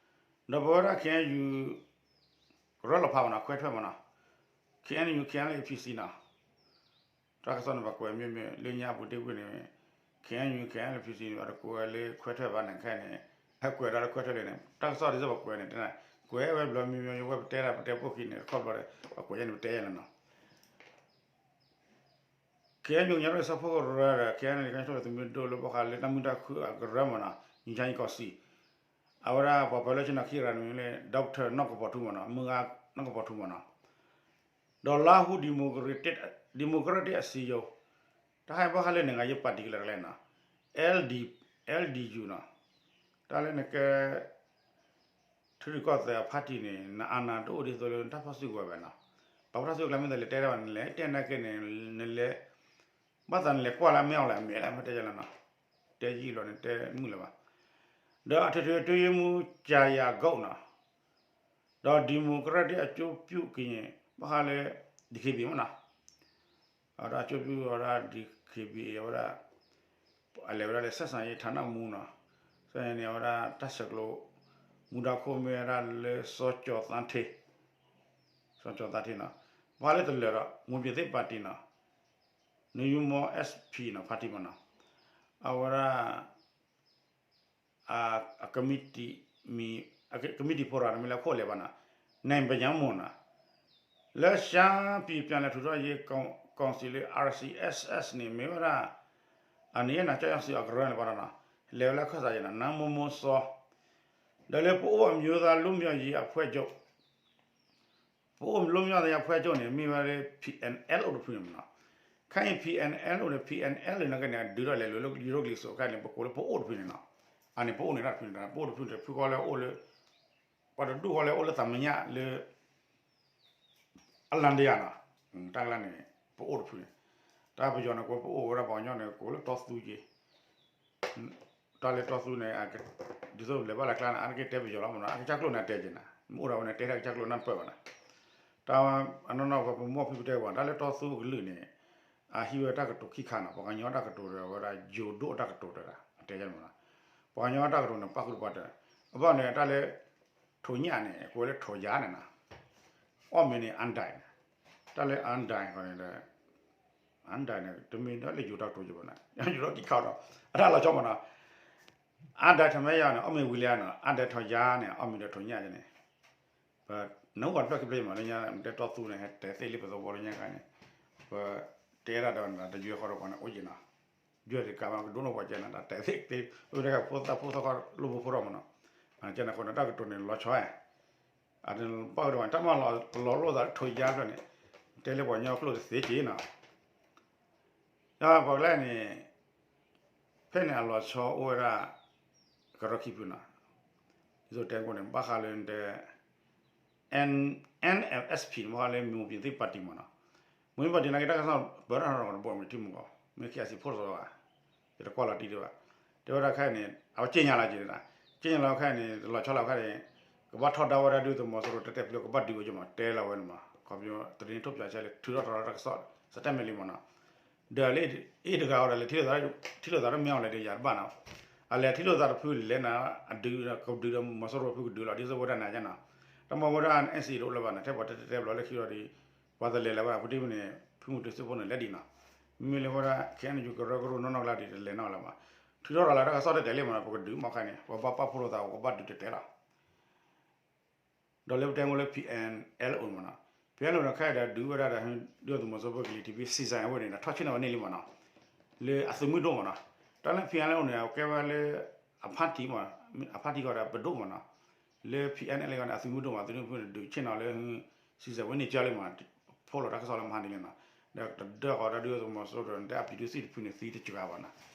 ဒီးပဝဲဒၣ် K N U ကရၢလီၤဖးမးနီၤ ခွဲထွက်မးနီၤ. K N U K N L A P C နီၤ. တၢ်ကစီၣ်န့ၣ် ပှၤကွဲးမ့မ့ၢ်လၢညါပူၤတ့ၢ်ကွံာ်န့ၣ် K N U K N L A P C န့ၣ် အတကွဲးလၢခွဲထွက်ဘၣ်န့ၣ် ခဲအံၤန့ၣ် ဟဲကွဲးဒၣ်လၢခွဲထွက်လံန့ၣ် တၢ်ကစီၣ်ဒ်သိးပှၤကွဲးန့ၣ် တဲနၤ ကွဲးဝဲဘျီမံၤမံၤ ဝဲပတဲဒၣ်ပတဲပိာ်ခံန့ၣ် တခီဘျီဒီး ပှၤကွဲးယဲန့ၣ် ပတဲယဲလီၤနီၤ. K N U ကညီဒီကလုာ်စၢဖှိၣ်ကရၢဒီး K N L A ကညီဒီကလုာ်သုးမုၢ်ဒိၣ်လၢဘၣ်ဃးလၢတၢ်မုာ်တၢ်ခုၣ်အကရၢမးနီၤ ငြိမ်းချမ်းရေးကောင်စီ အဝဲဒၣ်ပှၤပၢၤလၢဆ့ၣ်နီၤခံဂၤန့ၣ်လၢ Doctor နီၢ်ကပီၤထူမးနီၤ မုၢ်ဂၤနီၢ်ကပီၤထူမးနီၤ. ဒီး လါဟူ Democratic အစည်းအရုံး တၢ်ဟဲဘၣ်ဃးလၢ နိုင်ငံရေးပါတီ ကလဲာ်ကလဲာ်နီၤ L D, L D U နီၤ. တၢ်လၢနကဲ ထံရူၢ်ကီၢ်သဲးအ party န့ၣ် နအာဏာတအိၣ်ဒ်သိးလၢ နတၢ်ဖီၣ်စုကဝဲၤဘၣ်နီၤ. ပှၤဖီၣ်စုကဝဲၤမ့ၢ်သးလဲၤတဲတၢ်ဘၣ် နလဲၤတဲနာ်က့န့ၣ် နလဲၤ ဘၣ်သးနလဲၤကွၢ်လၢအမ့ၢ်အီၤလဲၣ် အမဲာ်လၢအမ့ၢ်တဲယဲလီၤနီၤ. တဲယံာ်လီၤန့ၣ် တဲမုာ်လၢၤဘၣ်. ဒီးအထွေထွေအတွင်းရေးမှူး ကြာရာဂုတ် နီၤ. ဒီး Democratic အကျိုးပြုကရင် ဘၣ်ဃးလၢ D K B A မးနီၤ. အဝဲဒၣ်အကျိုးပြုဝဲဒၣ် D K B A အဝဲဒၣ် အလဲၤဝဲဒၣ်လၢ ဆက်ဆံရေးဌာနမှူး နီၤ. ဆက်ဆံရေးန့ၣ် အဝဲဒၣ်တၢ်ဆဲးကျိး မူဒါခိၣ်မ့ၢ်ဝဲဒၣ်လၢ စီၤကၠီၤသန်းထေး, စီၤကၠီၤသန်းထေး နီၤ. ဘၣ်ဃးလၢတလၢာ်ဒီး မွန်ပြည်သစ်ပါတီ နီၤ. နယူမော S P နီၤ party မးနီၤ. အဝဲဒၣ် အကမံးတံာ်မံၤ အကမံးတံာ်ဖိရၤန့ၣ် မ့ၢ်လၢခိၣ်လဲၤဘၣ်နီၤ နံၣ်ပညါမိၢ်နီၤ လၢ ရှမ်းပြည်ပြန်လည်ထူထောင်ရေးကောင်, ကီၢ်စံၣ်လၢ R C S S န့ၣ် မ့ၢ်ဝဲဒၣ် အန့ၣ်နၤ ကၠီယီၤစံၣ်အကရၢန့ၣ်ဘၣ်ဒီးနီၤ လဲၤဝဲလၢခၢၣ်သးယဲနီၤ နါမိၢ်မိၢ်စီ ဒီးလၢ ပအိၣ်အမျိုးသားလွတ်မြောက်ရေးအဖွဲ့ချုပ် ပအိၣ်လွတ်မြောက်ရေးအဖွဲ့ချုပ်န့ၣ် မ့ၢ်ဝဲလၢ P N L အိၣ်တဖုန့ၣ်မနီၤ. ခဲအံၤ P N L အိၣ်ဒီး P N L န့ၣ်ကဲန့ၣ် အဒုးထီၣ်လဲၤလိာ်လၢယိၤဒိၣ်ကလံၤစိးခဲအံၤန့ၣ် ပကိးလၢပအိၣ်တဖုန့ၣ်နီၤ. အန့ၣ်ပအိၣ်န့ၣ်တၢ်တဖုန့ၣ် ပအိၣ်တဖုန့ၣ် တဖုဃီလၢအိၣ်လၢ ပှၤတဒူၣ်ဃီလၢအိၣ်လၢသးမညၣ်လၢ အလၣ်ဒယၤနီၤ တၢ်ကလၢန့ၣ် ပအိၣ်တဖုန့ၣ် တၢ်ပယီၤန့ၣ် ကိးပအိၣ်ဝဲဒၣ်ပှၤကညီန့ၣ် ကိးလၢတီသူက့ၤ တၢ်လၢတီသူန့ၣ် ဒ်သိးလဲၤဘၣ်လၢကျါန့ၣ် အါတက့ၢ်တဲပယီၤလီၤမနီၤ အကစၢ်ကျိာ်န့ၣ်အတဲက့ၤနၤ မ့ၢ်အိၣ်ဒီးဝဲန့ၣ် တဲတၢ်ကစၢ်ကျိာ်နၢ်ပၢၢ်ဘၣ်နၤ တၢ်အနီၢ်နီၢ်ပမိၢ်ဖံပတဲဘၣ် တၢ်လၢတီသူအကလုာ်န့ၣ် အဟံးဝဲတၢ်ကတိၤခံခါနီၤ ပှၤကညီတၢ်ကတိၤဒီးဝဲဒၣ် ယိၤဒိၣ်တၢ်ကတိၤတဂၤ အတဲမနီၤ ပှၤကညီတၢ်ကတိၤန့ၣ် ပၣ်ဃုာ်တပှၢ်တၢၢ် အဘၣ်န့ၣ် တၢ်လၢ ထိၣ်ညၣ်န့ၣ် ကိးဝဲလၢထိၣ်ယါန့ၣ်နီၤ အီၣ်မ့ၢ်န့ၣ် အါဒဲးန့ၣ် တၢ်လၢအါဒဲးဃီန့ၣ် အါဒဲးန့ၣ် တမ့ၢ်ဒၣ်လၢယိၤတၢ်ကတိၤယဘၣ်နၤ ယိၤထီၣ်ကံၤခါဒီး အတၢ်လီၤဆီမနီၤ အါဒဲးထီၣ်မဲယါန့ၣ် အီၣ်မ့ၢ်ဝံၤလၢနီၤ အါဒဲးထိၣ်ယါန့ၣ် အီၣ်မ့ၢ်ဒီးထိၣ်ညၣ်န့ၣ် ပနၢ်ဟူဘၣ်တဖျၢၣ်ခံဖျၢၣ်မးလၢညါ တဲတီသူန့ၣ် ဟဲတဲသ့လံပသဝီလၢညါခါန့ၣ် ပတဲဒၣ်ဒီးနၤ တယွဲၢ်ဃီဒီးပှၤန့ၣ်အိၣ်က့ၤနီၤ ယွဲၢ်တကးဘၣ် ကဒိၣ်နီၢ်ပှၤကဲနီၤ တၢ်တဲသ့သ့ အိၣ်ဝဲဒၣ်ဖိသၣ်ဖိသၣ်ခီလိၣ်ဖိဖိထီၣ်မနီၤ ကဲန့ၣ်အဃိန့ၣ် တၢ်ကတိၤန့ၣ်လီၤဆီ အတပၣ်ကဒီး တၢ်မၤလီၤလိာ်သးထိၣ်ယါဖျၢၣ်န့ၣ် တဲလၢပှၤကညီကျိာ်တသ့က့ၤနီၤ ပှၤကလဲၣ်န့ၣ် ဖဲန့ၣ်အလီၤဆီအိၣ်ဝဲဒၣ် ကရၢခံဖုနီၤ ဒ်သိးတဲကိးန့ၣ် ဘၣ်ဃးလၢနတဲ N NMSP န့ၣ် ဘၣ်ဃးလၢ မွန်ပြည်သူ့ပါတီ မနီၤ မွန်ပြည်သူ့ပါတီ နာ်က့ တၢ်ကစီၣ်ပၢတၢ်ထီၣ်ကဒီး ဘီမုၢ်ထံမူကီး မ့ၢ်ခံအစံးဖိတစီဘၣ် ယတကွၢ်လီၤတံၢ်ဒံးဘၣ် တဲဝဲဒၣ်ခဲအံၤန့ၣ် အဝဲက့ညါလီၤက့ၤဒၣ် က့ညါလီၤခဲအံၤန့ၣ် တလီၤဆီလီၤခဲအံၤန့ၣ် ကဘၣ်ထီဒါဝဲဒၣ်ဒုၣ်ဒါသုးမီၤစိရိၤတဲတဲဖျိ ကဘၣ်ဒုးဝဲက့ၤမး တဲလီၤဝဲန့ၣ်မး ခီဖျိ သတင်းထုတ်ပြန်ချက် လၢထုးထီၣ်ထီထီၣ်တၢ်ကစီၣ် စတဲမ့ၢ်လံမနီၤ ဒီးလၢအံၤတဂၤအီၤဒီး လဲၤထံၣ်လိာ်သး ထံၣ်လိာ်သးဒီးမ့ၢ်အီၤလဲၣ်ဒီးယၤတဘၣ်နီၤ အလဲၤထံၣ်လိာ်သးတဖုလဲၣ်နၤ အဒုးကဒုးဒီးမီၤစိရိၤဖုကဒုးလီၤ ဒ်သိးဝဲဒၣ်နၤယဲနီၤ တမ့ၢ်ဝဲဒၣ် NCA တအိၣ်လၢၤဘၣ်န့ၣ် ထဲပှၤတဲတဲတဲဘျီလၢခံဒီး ပှၤတလဲၤလၢၤဘၣ် ဖုတမ့ၢ်န့ၣ် ဖုမူတူစ့ဖိန့ၣ်လဲၤဒံးနီၤ မ့မ့ၢ်လၢဝဲဒၣ် KNU ကရၢကရိနီၢ်နီၢ်ကလါဒံးတလဲၤနီၣ်လၢၤဘၣ် ထုးထီၣ်ထီၣ်လၢတၢ်ကစီၣ်တဲတဲလံမနီၤ ပကဒုးမ့ၢ်ခါန့ၣ် ပဘၣ်ပာ်ဖှိၣ်လိာ်သး ပကဘၣ်ဒုးတဲတဲလီၤ ဒီးလၢပတဲမ့ၢ်လၢ P N L O မနီၤ P N L O န့ၣ် ခဲအံၤဒီးဒုးဝဲဒၣ်ဒီး ဒုၣ်ဒါသုးမီၤစိရိၤဖုကလံၤထံးဖဲ စံၣ်စၣ်ဝဲန့ၣ် ထီၣ်ဆ့ၣ်နီၤဝဲန့ၣ်လံမနီၤ လၢအသုးမုၢ်ဒိၣ်မနီၤ တၢ်လၢ P N L O န့ၣ် အကဲဝဲလၢ အဖါတံၢ်မနီၤ အဖါတံၢ်ဃီဒီးပဒိၣ်မနီၤ လၢ P N L A န့ၣ် အသုးမုၢ်ဒိၣ်မနီၤ သုးမုၢ်ဒိၣ်န့ၣ် ဒုးဆ့ၣ်နီၤလၢ စံၣ်စၣ်ဝဲန့ၣ်ကၢလံမနီၤ ဖီၣ်လိာ်တၢ်ကစီၣ်လၢမဟါန့ၣ်လံနီၤ ဒီးတဒၢဃီဒီးဒုၣ်ဒါသုးမီၤစိရိၤဒီး နတဲအပျံၤဒုးသံၣ်တဖုန့ၣ် သံတစှၤဘၣ်နီၤ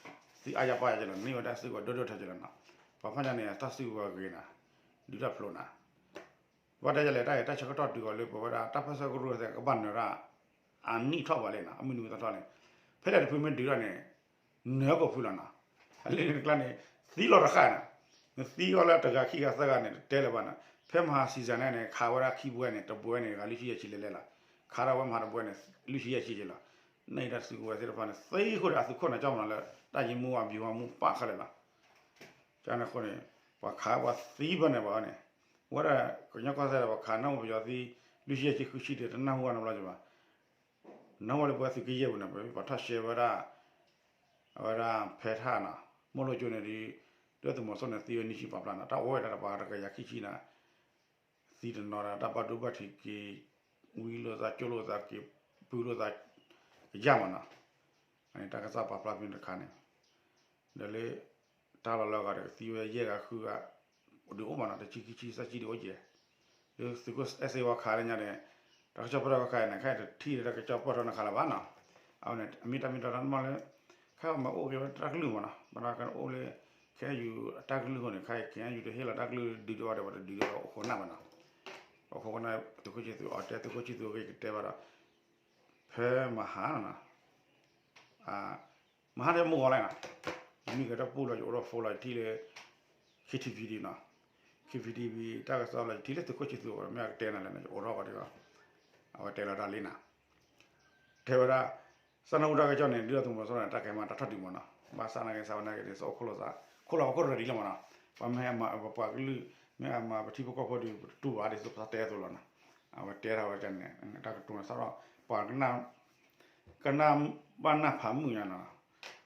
သံအါယါပီၢ်ယါကလီၤ န့ၢ်ဝဲဒၣ်စုကဝဲၤဒိၣ်ဒိၣ်ထဲကလီၤနီၤ ပှၤဖးညါန့ၣ် တၢ်စုကဝဲၤဂ့ၤနီၤ ဒုးတၢ်ဖျိနီၤ ဘၣ်တဲယလဲၣ် တၢ်ဂ့ၢ်တၢ်ဆၢကတီၢ်တုၤဃီၤလၢပဝဲဒၣ် တၢ်ပၢဆှၢကရူၢ်သဲးကဘၣ်နၢၤဒၣ် အနံၣ်ထီၣ်ဘၣ်လဲၣ်နီၤ အမုၢ်နံၤမုၢ်သီထီၣ်န့ၣ် ဖဲလဲၣ်တဖုမ့ၢ်ဒုးထီၣ်န့ၣ် နၢၤကီၢ်ဖုလီၤနီၤ အလံန့ၣ်တကျါန့ၣ် သံလီၤတဃၣ်နီၤ နသံအီၤလၢတဂၤခံဂၤသၢဂၤန့ၣ် တတဲလၢၤဘၣ်နီၤ ဖဲမဟါစံၣ်စၣ်န့ၣ်န့ၣ် ခးဝဲဒၣ်ခံဘှဲန့ၣ် တဘှဲန့ၣ် ဂၤလွံၢ်ဆံယဲၢ်ဆံလဲၣ်လဲၣ်လီၤ ခးထီၣ်ဝဲမဟါတဘှဲန့ၣ် လွံၢ်ဆံယဲၢ်ဆံက့လီၤ န့ၣ်တၢ်စုကဝဲၤသ့ၣ်တဖၣ်န့ၣ် သ့ဃိဒီးအသုးခိၣ်န့ၣ်ကၠီမနီၤလၢ တၢ်ယံၤမူအဘံၤဟီမူပာ်ခဲလၢာ်လီၤ ကန့ၣ်အဃိန့ၣ် ပှၤခးပှၤသံဘၣ်န့ၣ်ဘၣ်န့ၣ် ဝဲဒၣ်ကညီကီၢ်စဲၣ်ဒီးပှၤခးနၢ်ဟူပယီၤသံ လွံၢ်ဆံယဲၢ်ဆံဃုဆံဒီး တနၢ်ဟူဘၣ်နီတဘျီကဘၣ် နၢ်ဟူဘၣ်လၢပဝဲသုးက့ယဲၢ်ပူၤန့ၣ် ပပှၤထီၣ်ရှဲဝဲဒၣ် အဝဲဒၣ်ဖဲထၣ်နီၤ မိၢ်လိၣ်ကၠိန့ၣ်ဒီး ဒုၣ်ဒါသုးမီၤစိရိၤန့ၣ် သံဝဲနွံဆံပာ်ဖျါနီၤ တၢ်အိၣ်ဝဲဒၣ်တပှၤတကယၤခံဆံနီၤ သံတနီၤဒီး တၢ်ဘၣ်ဒိဘၣ်ထံးက့ၤ ဝံလိာ်သးကၠိလိာ်သးက့ၤ ပုၢ်လိာ်သး ကယၢ်မးနီၤ တၢ်ကစီၣ်ပာ်ဖျါဖဲန့ၣ်တခါန့ၣ် ဒီးလၢ တၢ်လီၤလၢအဂၤဒီး ကသံဝဲယဲၢ်ဂၤဃုဂၤ ဒုးအိၣ်မးနီၤ တဆံခံဆံသၢဆံဒုးအိၣ်ကဲ လၢသုးခိၣ်အဲၣ်စ့ဝါခးလၢညါန့ၣ် တၢ်ကစီၣ်ပၢၢ်ထီၣ်ခါအံၤန့ၣ် ခဲအံၤတထံၣ်လၢတၢ်ကစီၣ်ပၢၢ်ထီၣ်န့ၣ်ခါလၢၤဘၣ်နီၤ အဝဲန့ၣ် အမ့ၢ်တၢ်မ့ၢ်တၢ်တီတၢ်မ့ၢ်လၢ ခဲအံၤမၤအိၣ်က့ၤဝဲတၢ်ကလုၢ်မးနီၤ ဘၣ်ဒီးကအိၣ်လၢ ခဲအံၤအတၢ်ကလုၢ်အဃိန့ၣ် ခဲအံၤ ခဲအံၤတဟ့ၣ်လီၤတၢ်ကလုၢ်ဒုးဒံးဘၣ်ဒီး ပှၤတဒုးဒီးအိၣ်ခိးနၢ်ဘၣ်နီၤ အိၣ်ခိးနၢ် သုးခိၣ်ဆံသူးအီၤတဲ သုးခိၣ်ဆံသူးအဂ့ၢ်ကတဲဘၣ်ဒီး ဖဲမဟါနီၤ မဟါတမုၢ်ဂီၤလၢနီၤ ယမ့ၢ်ကတၢၢ်ပူၤလီၤ ယအိၣ်ဒီး phone လီၤ ယထံၣ်လၢ K T V နီၤ K T V တၢ်ကစီၣ်လီၤ ယထံၣ်လၢသုးခိၣ်ဆံသူးအီၤ မ့ၢ်အကတဲနၤလဲၣ်နီၤ ယအိးထီၣ်ဝဲဒၣ်ဒီး အဝဲတဲလီၤတၢ်လံနီၤ တဲဝဲဒၣ် စၢ်နၢ်ဟူတၢ်ကစီၣ်န့ၣ် ဒုၣ်ဒါသုးမီၤစိရိၤန့ၣ် တၢ်ကဲမၤတၢ်ထီၣ်ဒုးမးနီၤ ဘၣ်ဆၣ်သနာ်က့ ဆၣ်သနာ်က့န့ၣ် စအိၣ်ခိၣ်လိာ်သး ခိၣ်လီၤဝဲခိၣ်ရၢၢ်ဒ်လီၤမးနီၤ ပှၤမ့ၢ်ဟဲမၤပပှၤကလုာ် မ့ၢ်အမၤပထံပကီၢ်ဖိဒီး ပတတူၢ်ဘၣ်ဒ်သိးပသးတဲအသိးလီၤနီၤ အဝဲတဲထီၣ်ဝဲန့ၣ် တၢ်ကတိၤန့ၣ် စးထီၣ် ပှၤကနၣ် ကနၣ်ဘၣ်နၢ်ဖးမုာ်ညါနီၤ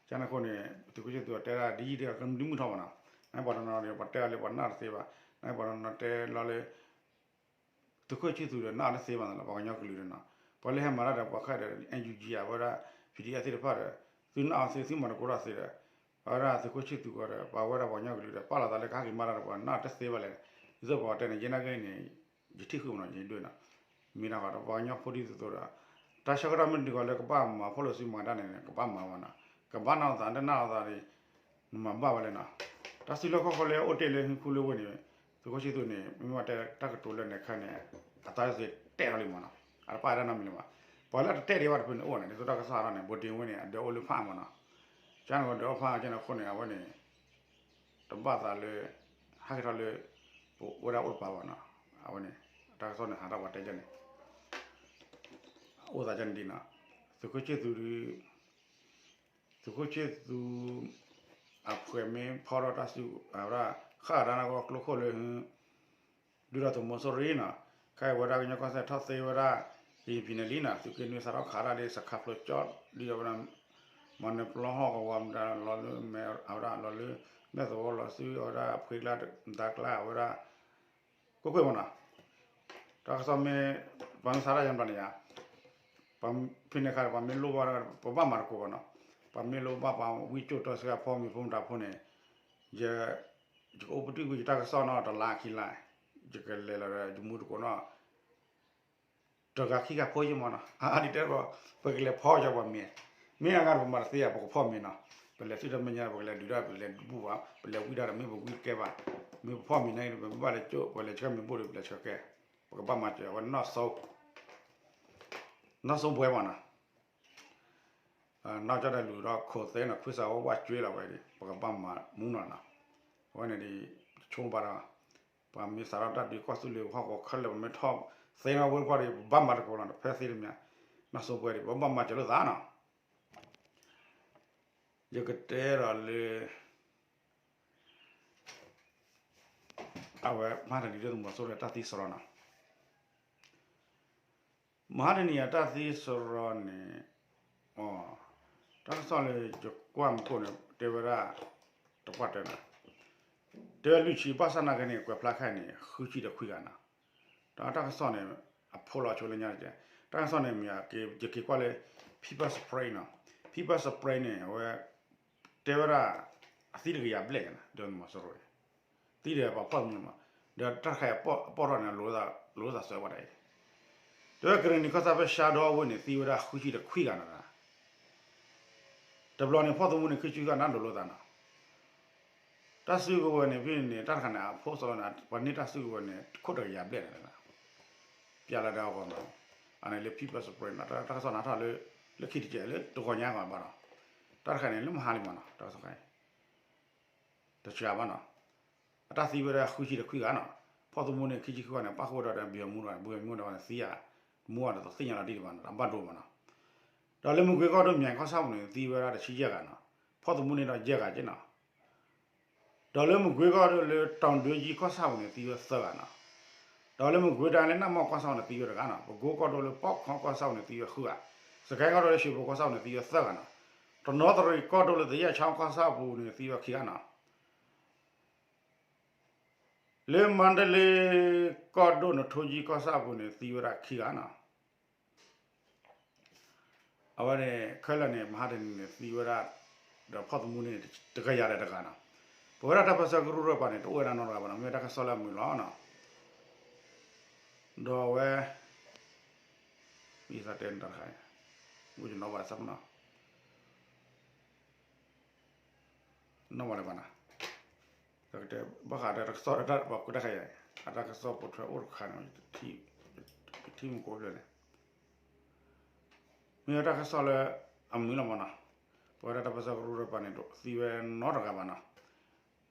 ကန့ၣ်အဃိန့ၣ် သုးခိၣ်ဆံသူးအတဲဒၣ်ဒ်ယံၤဒ်အကဒုးမုၢ်ထီၣ်ဘၣ်နီၤ နပှၤတနီၤန့ၣ် ပှၤတဲအီၤလၢပှၤနၢ်တသ့ဘၣ် နပှၤတနီၤတဲလီၤလၢ သုးခိၣ်ဆံသူးဒီးနၢ်အီၤတသ့ဘၣ်နီၤ ပှၤကညီကလုာ်ဒီးနီၤ ပှၤလၢဟဲမၤတၢ်ဒီးပှၤခဲဒီး NUG အဝဲဒၣ် PDF သ့ၣ်တဖၣ်ဒီး သုနၢ်အီၤသု သုမၤတကိးထီၣ်သ့ဒီး အဝဲဒၣ်သုးခိၣ်ဆံၣ်သူးကီးဒီး ပှၤဝဲဒၣ်ပှၤကညီကလုာ်ဒီး ပာ်လီၤသးလၢကဟဲက့ၤမၤတၢ်ဒီးပှၤ နၢ်တသ့ဘၣ်လဲၣ်. ဒ်သိးပှၤတဲန့ၣ် ယဲနာ်က့န့ၣ် ယထံၣ်ဃုာ်မနီၤ ယဒွဲၣ်နီၤ မ့ၢ်ဒၣ်ဃီဒီးပှၤကညီဖိဒ်သိးသိးဒီး တၢ်ဆၢကတီၢ်မ့ၢ်တနံၤဃီလၢကဘၣ်မၤဖီၣ်လိာ်စုမၤတၢ်န့ၣ် ကဘၣ်မၤဝဲနီၤ ကဘၣ်နၢ်လိာ်သး တနၢ်လိာ်သးန့ၣ် နမၤဘၣ်ဝဲလဲၣ်နီၤ. တၢ်စုလီၢ်ခီၣ်ခီလၢအိၣ်တ့ၢ်လၢဟံၣ်ခူလၢဝ့ၢ်န့ၣ် သုးခိၣ်ဆံၣ်သူးန့ၣ် မ့ၢ်ဝဲတဲတၢ်ကတိၤလၢန့ၣ်ခဲန့ၣ် အသးစ့တဲာ်ထီၣ်လံမနီၤ အတပာ်တၢ်နီတမံၤလၢၤဘၣ်. ပှၤလၢအတတဲာ်ဒံးဘၣ်တဖုန့ၣ်အိၣ်န့ၣ် ဒ်သိးတၢ်ကစီၣ်ဟးထီၣ်န့ၣ် ဘိတ့ဝ့ၢ်န့ၣ် အဒၢးအိၣ်လၢဖးမနီၤ ကန့ၣ်ဝဲဒၢးအိၣ်ဖးကန့ၣ်အဃိန့ၣ် အဝဲန့ၣ် တဘၣ်သးလၢ ဟးက့ၤထီၣ်လၢ ပဝဲဒၣ်အိၣ်တပၤဘၣ်နီၤ အဝဲန့ၣ် တၢ်ကစီၣ်န့ၣ်ဟးထီၣ်ပှၤတဲဒ်န့ၣ် အိၣ်သးဒ်န့ၣ်ဒ်နီၤ သုးခိၣ်ဆံၣ်သူး သုးခိၣ်ဆံၣ်သူး အဖှဲးမ့ၢ်ဖီထီၣ်တၢ်စု အဝဲဒၣ် ဃၣ်အတၢ်နၢ်ကီၢ်ကျိခိၣ်လၢ ဒုၣ်ဒါသုးမီၤစိရိၤနီၤ ခဲအံၤဝဲဒၣ်ကညီကီၢ်စဲၣ်ထီၣ်သ့ဝဲဒၣ် ကရင်ပြည်နယ်လံနီၤ သုးက့နွံစးထီၣ်ခးတၢ်ဒ်စခါဖျိကၠီ ဒ်အဝဲဒၣ် မၤနၢၤပျီဟီၣ်ကဝီၤမတၤလီၤလၢမဲ အဝဲဒၣ်လီၤလၢ မဲၣ်သဝီလီၤဆူ အဝဲဒၣ်ဖှ့ကျါ မတၤကျါ အဝဲဒၣ် ကွ့ၢ်ကွ့ၢ်မနီၤ တၢ်ကစီၣ်မ့ၢ် ပှၤမ့ၢ်စးထီၣ်ယါဘျီန့ၣ်ယါ ပှၤဖဲန့ၣ်အခါ ပှၤမ့ၢ်လိၣ်ဘၣ် ပဘၣ်မၤသကိးဘၣ်နီၤ ပှၤမ့ၢ်လိၣ်ဘၣ်ပှၤဝံကၠိၣ်တီစှၤဖီမ့ၤဖိမတၤဖိန့ၣ် ယ ယကအိၣ်ပတုာ်ကွံာ်ယတၢ်ကစီၣ်နီၤ တလါခံလါ ယကလဲၤလီၤဒီးယမူတကိးနီၤ တဂၤခံဂၤဖီယံာ်မနီၤ အါဒ်တဲဒီး ပကလဲၤဖီယီၤပှၤမ့ၤ မ့ၢ်အဂၤဒီးပမၤတသ့ယါ ပကဖီမ့ၤနီၤ ပလဲၤသုတမ့ၢ်ညါ ပကလဲၤဒုးတၢ် ပလဲၤဘူၣ်ဘၣ် ပလဲၤဝံတၢ်ဒီးမ့ၢ်ပဝံတကဲဘၣ် မ့ၢ်ပဖီမ့ၤန့ၣ် ပဘၣ်လဲၤကၠိ ပလဲၤဆှၢမ့ၤဘိၣ်ဒီး ပလဲၤဆှၢကဲ ပကဘၣ်မၤစၢၤအဝဲနီၢ်စိ နီၢ်စိဘှဲမနီၤ နီၢ်ကၠီၣ်တဲၣ်လူၤဒီးခိၣ်သ့နီၤ ခွံစးဝဲဝၣ်ကွ့လီၤဝဲဒီး ပကဘၣ်မၤမူနီၤနီၤ အဝဲန့ၣ်ဒီး တဆိကမိၣ်ဘၣ်ဒီး ပှၤမ့ၢ်စးထီၣ်တၢ်ဒုးကီၢ်သူလ့ၤဟီၣ်ကဝီၤခဲလၢာ် ပမ့ၢ်ထီၣ်သ့နီၤဝဲပှၤဒီး ပဘၣ်မၤသကိးနီၤ ဖဲသ့တမံၤ နီၢ်စိဘှဲဒီး ပဘၣ်မၤစၢၤလိာ်သးနီၤ ယကတဲဒီးလၢ အဝဲမဟါတနံၤဒ်သုးမီၤစိရိၤတၢ်သံစရီနီၤ မဟါတနံၤအတၢ်သံစရီန့ၣ် တၢ်ကစီၣ်လၢယကွၢ်မူခိၣ်န့ၣ် တဲဝဲဒၣ် တကွၢ်တဲနီၤ တဲဝဲလွံၢ်ဆံဘၣ်ဆၣ်နာ်က့န့ၣ် ကွဲးဖျါခဲအံၤန့ၣ် ဃုဆံဒီးခွံဂၤနီၤ ဒီးတၢ်ကစီၣ်န့ၣ် အဖိလီၤဆိလၢညါတက့ၢ် တၢ်ကစီၣ်န့ၣ်မ့ၢ် ယက့ၤကွၢ်လၢ People's Spring နီၤ People's Spring န့ၣ် အဝဲ တဲဝဲဒၣ် အသံတကယၤဘျဲၣ်နီၤ ဒ်သုးမီၤစိရိၤ သံဒီးပှၤဖီၣ်သမူမး ဒီးတၢ်တခါအံၤအပီၣ်ထီၣ်န့ၣ် လိာ်သးစၢၤဝဲဒၣ်အံၤ တဲဝဲကရ့ၣ်နံၤကီၢ်ဆၣ်ဖဲရှါဒီအဝ့ၢ်န့ၣ် သံဝဲဒၣ်ဃုဆံဒီးခွံဂၤနီၤ တဘျီန့ၣ် ဖီၣ်သမူန့ၣ် ခံဆံဂၤနၤဒိးလိာ်သးနီၤ တၢ်စုကဝဲၤန့ၣ် ဖဲန့ၣ် တၢ်တခါန့ၣ် အဖိစီလီၤန့ၣ် ပှၤန့ၢ်တၢ်စုကဝဲၤန့ၣ် ခိၣ်တကယၤဘျဲၣ်န့ၣ် ပျဲလၢဒၣ်အဂီၢ်နီၤ အန့ၣ်လၢ People's Spring နီၤ တၢ်ကစီၣ်နၤထီၣ်လၢ လၢခံတကဲးလၢတဂီၤညါဂီၤဘၣ်နီၤ တၢ်တခါန့ၣ် လၢမဟါလံမးနီၤ တၢ်ကစီၣ်ခါအံၤ တစှၤဘၣ်နီၤ အတၢ်သံဝဲဒၣ်ဃုဆံဒီးခွံဂၤနီၤ ဖီၣ်သမူန့ၣ် ခံဆံခွံဂၤန့ၣ် ပၣ်ဃုာ်ဝဲဒီး ဘုရင်မူနီၤ ဘုရင်မူဒီးသံဧါ မူဧါဒီးတသ့ၣ်ညါလီၤတံၢ်ဒံးဘၣ်နီၤ အဘၣ်ဒိဘၣ်နီၤ ဒီးလၢမုၢ်ကွ့ကီၢ်ဒိၣ် မၠဲၣ်ကီၢ်ဆၣ်ပူၤန့ၣ် သံဝဲဒၣ်တဆံယဲၢ်ဂၤနီၤ ဖီၣ်သမူန့ၣ်ဒီးယဲၢ်ဂၤက့နီၤ ဒီးလၢမုၢ်ကွ့ကီၢ်ဒိၣ်လၢ တီၣ်ဒွဲယံကီၢ်ဆၣ်ပူၤန့ၣ် သံဝဲသၢဂၤနီၤ ဒီးလၢမုၢ်ကွ့တၢ်လၢနၢ်မီၢ်ကီၢ်ဆၣ်ပူၤန့ၣ် သံဝဲတဂၤနီၤ ပကိကီၢ်ဒိၣ်လၢပီၣ်ခီကီၢ်ဆၣ်ပူၤန့ၣ် သံဝဲဃုဂၤ စကဲကီၢ်ဒိၣ်လၢရွှေဘိုကီၢ်ဆၣ်ပူၤန့ၣ် သံဝဲသၢဂၤနီၤ တနီသရံၣ်ကီၢ်ဒိၣ်လၢသယဲၢ်ဆၣ်ကီၢ်ဆၣ်ပူၤန့ၣ် သံဝဲခံဂၤနီၤ လၢမါဒလ့ကီၢ်ဒိၣ် နထိယံကီၢ်ဆၣ်ပူၤန့ၣ် သံဝဲဒၣ်ခံဂၤနီၤ အဝဲန့ၣ် ခဲလၢာ်န့ၣ် မဟါတနံၤန့ၣ် သံဝဲဒၣ် ဒီးဖီၣ်သမူန့ၣ် တကယၤဒီးတဂၤနီၤ ပဝဲဒၣ်တၢ်ပၢဆှၢကရူၢ်ကရၢပှၤန့ၣ် တအိၣ်ဝဲဒၣ်နီတဂၤဘၣ်နီၤ မ့ၢ်ဝဲတၢ်ကစီၣ်လၢအမုာ်လီၤနီၤ ဒီးအဝဲ ယသးတဲနတၢ်တခါအံၤ ဝံယနီၣ်ဘၣ်ဆၣ်နီၤ နီၣ်ဘၣ်လၢၤဘၣ်နီၤ တၢ်ကတဲ ဘၣ်ဃးတၢ်ကစီၣ်တၢ်ပှၤကူတၢ်ခါအံၤ အတၢ်ကစီၣ်ပိာ်ထွဲအိၣ်တခါန့ၣ် ယထံၣ်မူကိးဖျၢၣ်န့ၣ် မ့ၢ်ဝဲတၢ်ကစီၣ်လၢ အမုာ်လီၤမးနီၤ ပဝဲဒၣ်တၢ်ပၢဆှၢကရူၢ်ကရၢပှၤန့ၣ် သံဝဲနီတဂၤဘၣ်နီၤ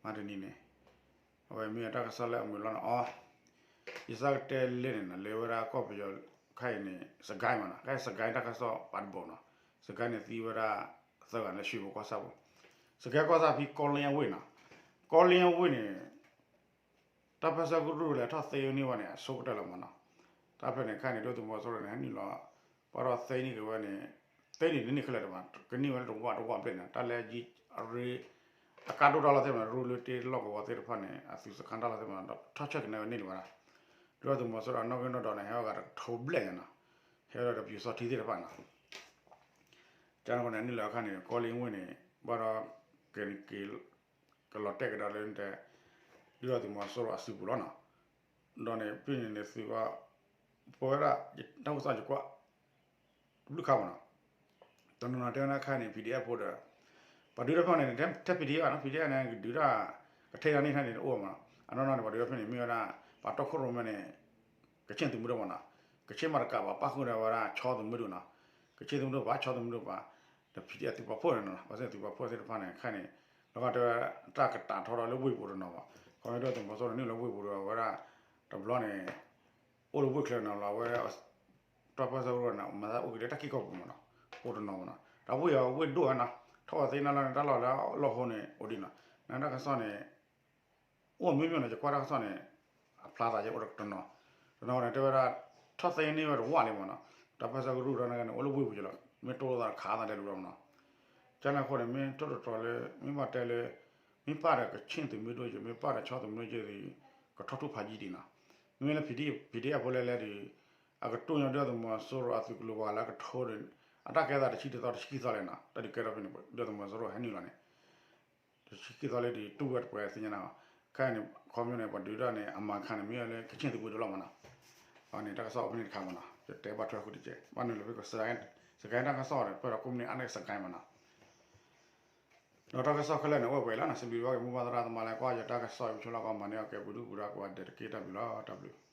မဟါတနံၤန့ၣ် အဝဲမ့ၢ်ဝဲတၢ်ကစီၣ်လၢအမုာ်လီၤနီၤ အီ ယသးကတဲလၢန့ၣ်နီၤ လၢဝဲဒၣ်ကီၢ်ပယီၤခါအံၤန့ၣ် စကဲမးနီၤ ခဲအံၤစကဲတၢ်ကစီၣ်ပာ်တဘိနီၤ စကဲန့ၣ်သံဝဲဒၣ်သၢဂၤလၢရွှေဘိုကီၢ်ဆၣ်ပူၤ စကဲကီၢ်ဆၣ်ဖဲကီလ့အဝ့ၢ်နီၤ ကီလ့အဝ့ၢ်န့ၣ် တၢ်ပၢဆှၢကရူၢ်လဲၤထီၣ်သ့န့ၢ်ဝဲန့ၣ် အဆိကတၢၢ်လီၤမးနီၤ တၢ်ဖဲန့ၣ်ခါန့ၣ် ဒုၣ်ဒါသုးမီၤစိရိၤန့ၣ် ဟဲနုာ်လီၤ ပှၤထီၣ်သ့န့ၢ်က့ၤဝဲန့ၣ် သ့န့ၢ်တန့ၢ်ခဲလၢာ်တမး ကန့ၢ်ဝဲလၢတဝၢ်တဝၢ်ဘျဲၣ်န့ၣ် တၢ်လၢအယံၤအရ့ အကါဒိၣ်တၢ်လီၢ်သ့ၣ်မး ရူလၢတ့လီၢ်ကဝီၤသ့ၣ်တဖၣ်န့ၣ် အသုးစခါတၢ်လီၢ်သ့ၣ်မး ထီၣ်ဆၢက့ၤန့ၢ်ဝဲန့ၢ်လၢၤဘၣ်နီၤ ဒုၣ်ဒါသုးမီၤစိရိၤအနီၣ်ဂံၢ်နီၣ်ဒွးန့ၣ် ဟဲအိၣ်ဂၤတကထိဘျဲၣ်ညါနီၤ ကဲဒီးပျူစောထီးသ့ၣ်တဖၣ်နီၤ, ကန့ၣ်ဃိန့ၣ် နုာ်လီၤအခါန့ၣ် ကီလ့ဝ့ၢ်န့ၣ် ဘၣ်ဒီး က ကလီၤတဲာ်ကဒီးလၢနတဲ ဒုၣ်ဒါသုးမီၤစိရိၤအစုပူၤလီၤနီၤ, ဒီးန့ၣ် ဖဲန့ၣ်န့ၣ်သုးကီၢ် ပဝဲဒၣ် တၢ်အိၣ်သးယကွၢ် တဘျုးခါမးနီၤ, တနီၤနီၤတဲဝဲဒၣ်ခါန့ၣ် ပီၣ်ဒံၣ်အဲၣ်ဖိဒီး ပှၤဒုးတၢ်ဖဲန့ၣ် ထဲ ပီၣ်ဒံၣ်အဲၣ်ဘၣ်နီၤ, ပီၣ်ဒံၣ်အဲၣ်န့ၣ် ကဒုးတၢ် ကထဲဒၣ်န့ၣ်ထဲန့ၣ်တအိၣ်မးနီၤ, အနီၢ်နီၢ်န့ၣ် ပှၤဒုးတၢ်ဖဲန့ၣ် မ့ၢ်ဝဲဒၣ် ပှၤတီခိၣ်ရိၣ်မဲန့ၣ် ကခ့ၣ်သုးမုၢ်ဒိၣ်မးနီၤ, ကခ့ၣ်မၤတကးဘၣ် ပၣ်ဃုာ်ဒီးဝဲဒၣ် ခၠီသုးမုၢ်ဒိၣ်နီၤ, ကခ့ၣ်သုးမုၢ်ဒိၣ်ဘၣ် ခၠီသုးမုၢ်ဒိၣ်ဘၣ် ဒီး ပီၣ်ဒံၣ်အဲၣ် သုးပာ်ဖှိၣ်န့ၣ်နီၤ, ဘၣ်ဆၣ်သုးပာ်ဖှိၣ်သ့ၣ်တဖၣ်န့ၣ် ခဲန့ၣ် လီၤဂာ်တဲဝဲ တၢ်ကတးထီဒီးလၢဝ့ၢ်ပူၤတနီၤဘၣ်, ခီမ့ၢ်ဒုၣ်ဒါသုးမီၤစိရိၤန့ၣ် နုာ်လီၤဝ့ၢ်ပူၤဒီးဝဲဒၣ် တဘျီန့ၣ် အိၣ်လၢဝ့ၢ်ချၢနီၤလီၤဝဲ တၢ်ပၢၢ်ဆၢကရူၢ်န့ၣ် မၤသးအိၣ်က့ၤလၢတၢ်က့ၢ်ကီၢ်ပူၤမးနီၤ, အိၣ်တနီၤမးနီၤ, တၢ်ဝ့ၢ်အဝ့ၢ်ဒိၣ်ဝဲနီၤ, ထီၣ်ဝဲသ့ၣ်နီၤလၢန့ၣ် တၢ်လီၢ်လၢအလီၢ်ဟိန့ၣ် အိၣ်ဒံးနီၤ, နတၢ်ကစီၣ်န့ၣ် အိၣ်မ့ၢ်မ့ၢ်နီၤ ယကွၢ်တၢ်ကစီၣ်န့ၣ် အဖျါသးယအိၣ်တနီၤ, တနီၤန့ၣ် တဲဝဲဒၣ် ထီၣ်သ့န့ၢ်ဝဲတဝၢ်လံမးနီၤ, တၢ်ပၢၢ်ဆၢကရူၢ်တၢ်န့ၣ် အိၣ်လၢဝ့ၢ်ပူၤကလီၤ, မ့ၢ်တိၢ်လိာ်သးခးသးဒဲးလၢၤမးနီၤ, ကန့ၣ်အဃိန့ၣ် မ့ၢ်တိၢ်တတီၤလၢ မ့ၢ်ဘၣ်တဲလၢ မ့ၢ်ပၣ်ဒီးကခ့ၣ်သုးမုၢ်ဒိၣ်ယဲ မ့ၢ်ပၣ်ဒီးခၠီသုးမုၢ်ဒိၣ်ယဲဒီး ကထီၣ်ထူၣ်ဖးယံၤဒံးနီၤ, မ့မ့ၢ်လၢ ပီၣ်ဒံၣ်အဲၣ် ဖိလဲၣ်လဲၣ်ဒီး အကတိၢ်ညီဒုၣ်ဒါသုးမီၤစိရိၤအသုးကလၢၤဝဲလၢအကထိဒီး အတၢ်ကဲသးတဆံတသီတဆံခံသီလဲၣ်နီၤ, တၢ်ဒုးကဲထီၣ်ဖဲန့ၣ် ဒုၣ်ဒါသုးမီၤစိရိၤဟဲနုာ်လီၤန့ၣ် တဆံခံသီလၢဒုးတူၢ်ဝဲတပှဲၤသ့ၣ်ညါနီၤ, ခဲအံၤန့ၣ် ခီပညီန့ၣ် ပှၤဒုးတၢ်န့ၣ် အမၤခါန့ၣ် မ့ၢ်ဝဲလၢကခ့ၣ်သုးမုၢ်ဒိၣ်လီၤမးနီၤ, အန့ၣ် တၢ်ကစီၣ်အိၣ်ဖဲန့ၣ်တခါမးနီၤ, ယတဲဘၣ်ထွဲဃုာ်တက့ၢ်, ဘၣ်နုာ်လီၤဖဲကစကဲတၢ်ကစီၣ်ဒီး ပၢၢ်ဒီးကိးမုၢ်နံၤအါန့ၢ်ကစကဲမးနီၤ ဒီးတၢ်ကစီၣ်ခဲလၢာ်န့ၣ် အိၣ်ဝဲပှဲၤလီၤနီၤ, စံးဘျုးဘၣ်က့ၤမိၢ်ပၢ်သရၣ်သမါလၢကွၢ်ယတၢ်ကစီၣ် ယဆိလီၢ်ကီးမၤန့ၢ်အီၤကဲ ပူၤဒုၣ်ပူၤဒါကိးဂၤဒဲးတက့ၢ်, တၢ်ဘျုးလီၤ, တၢ်ဘျုး.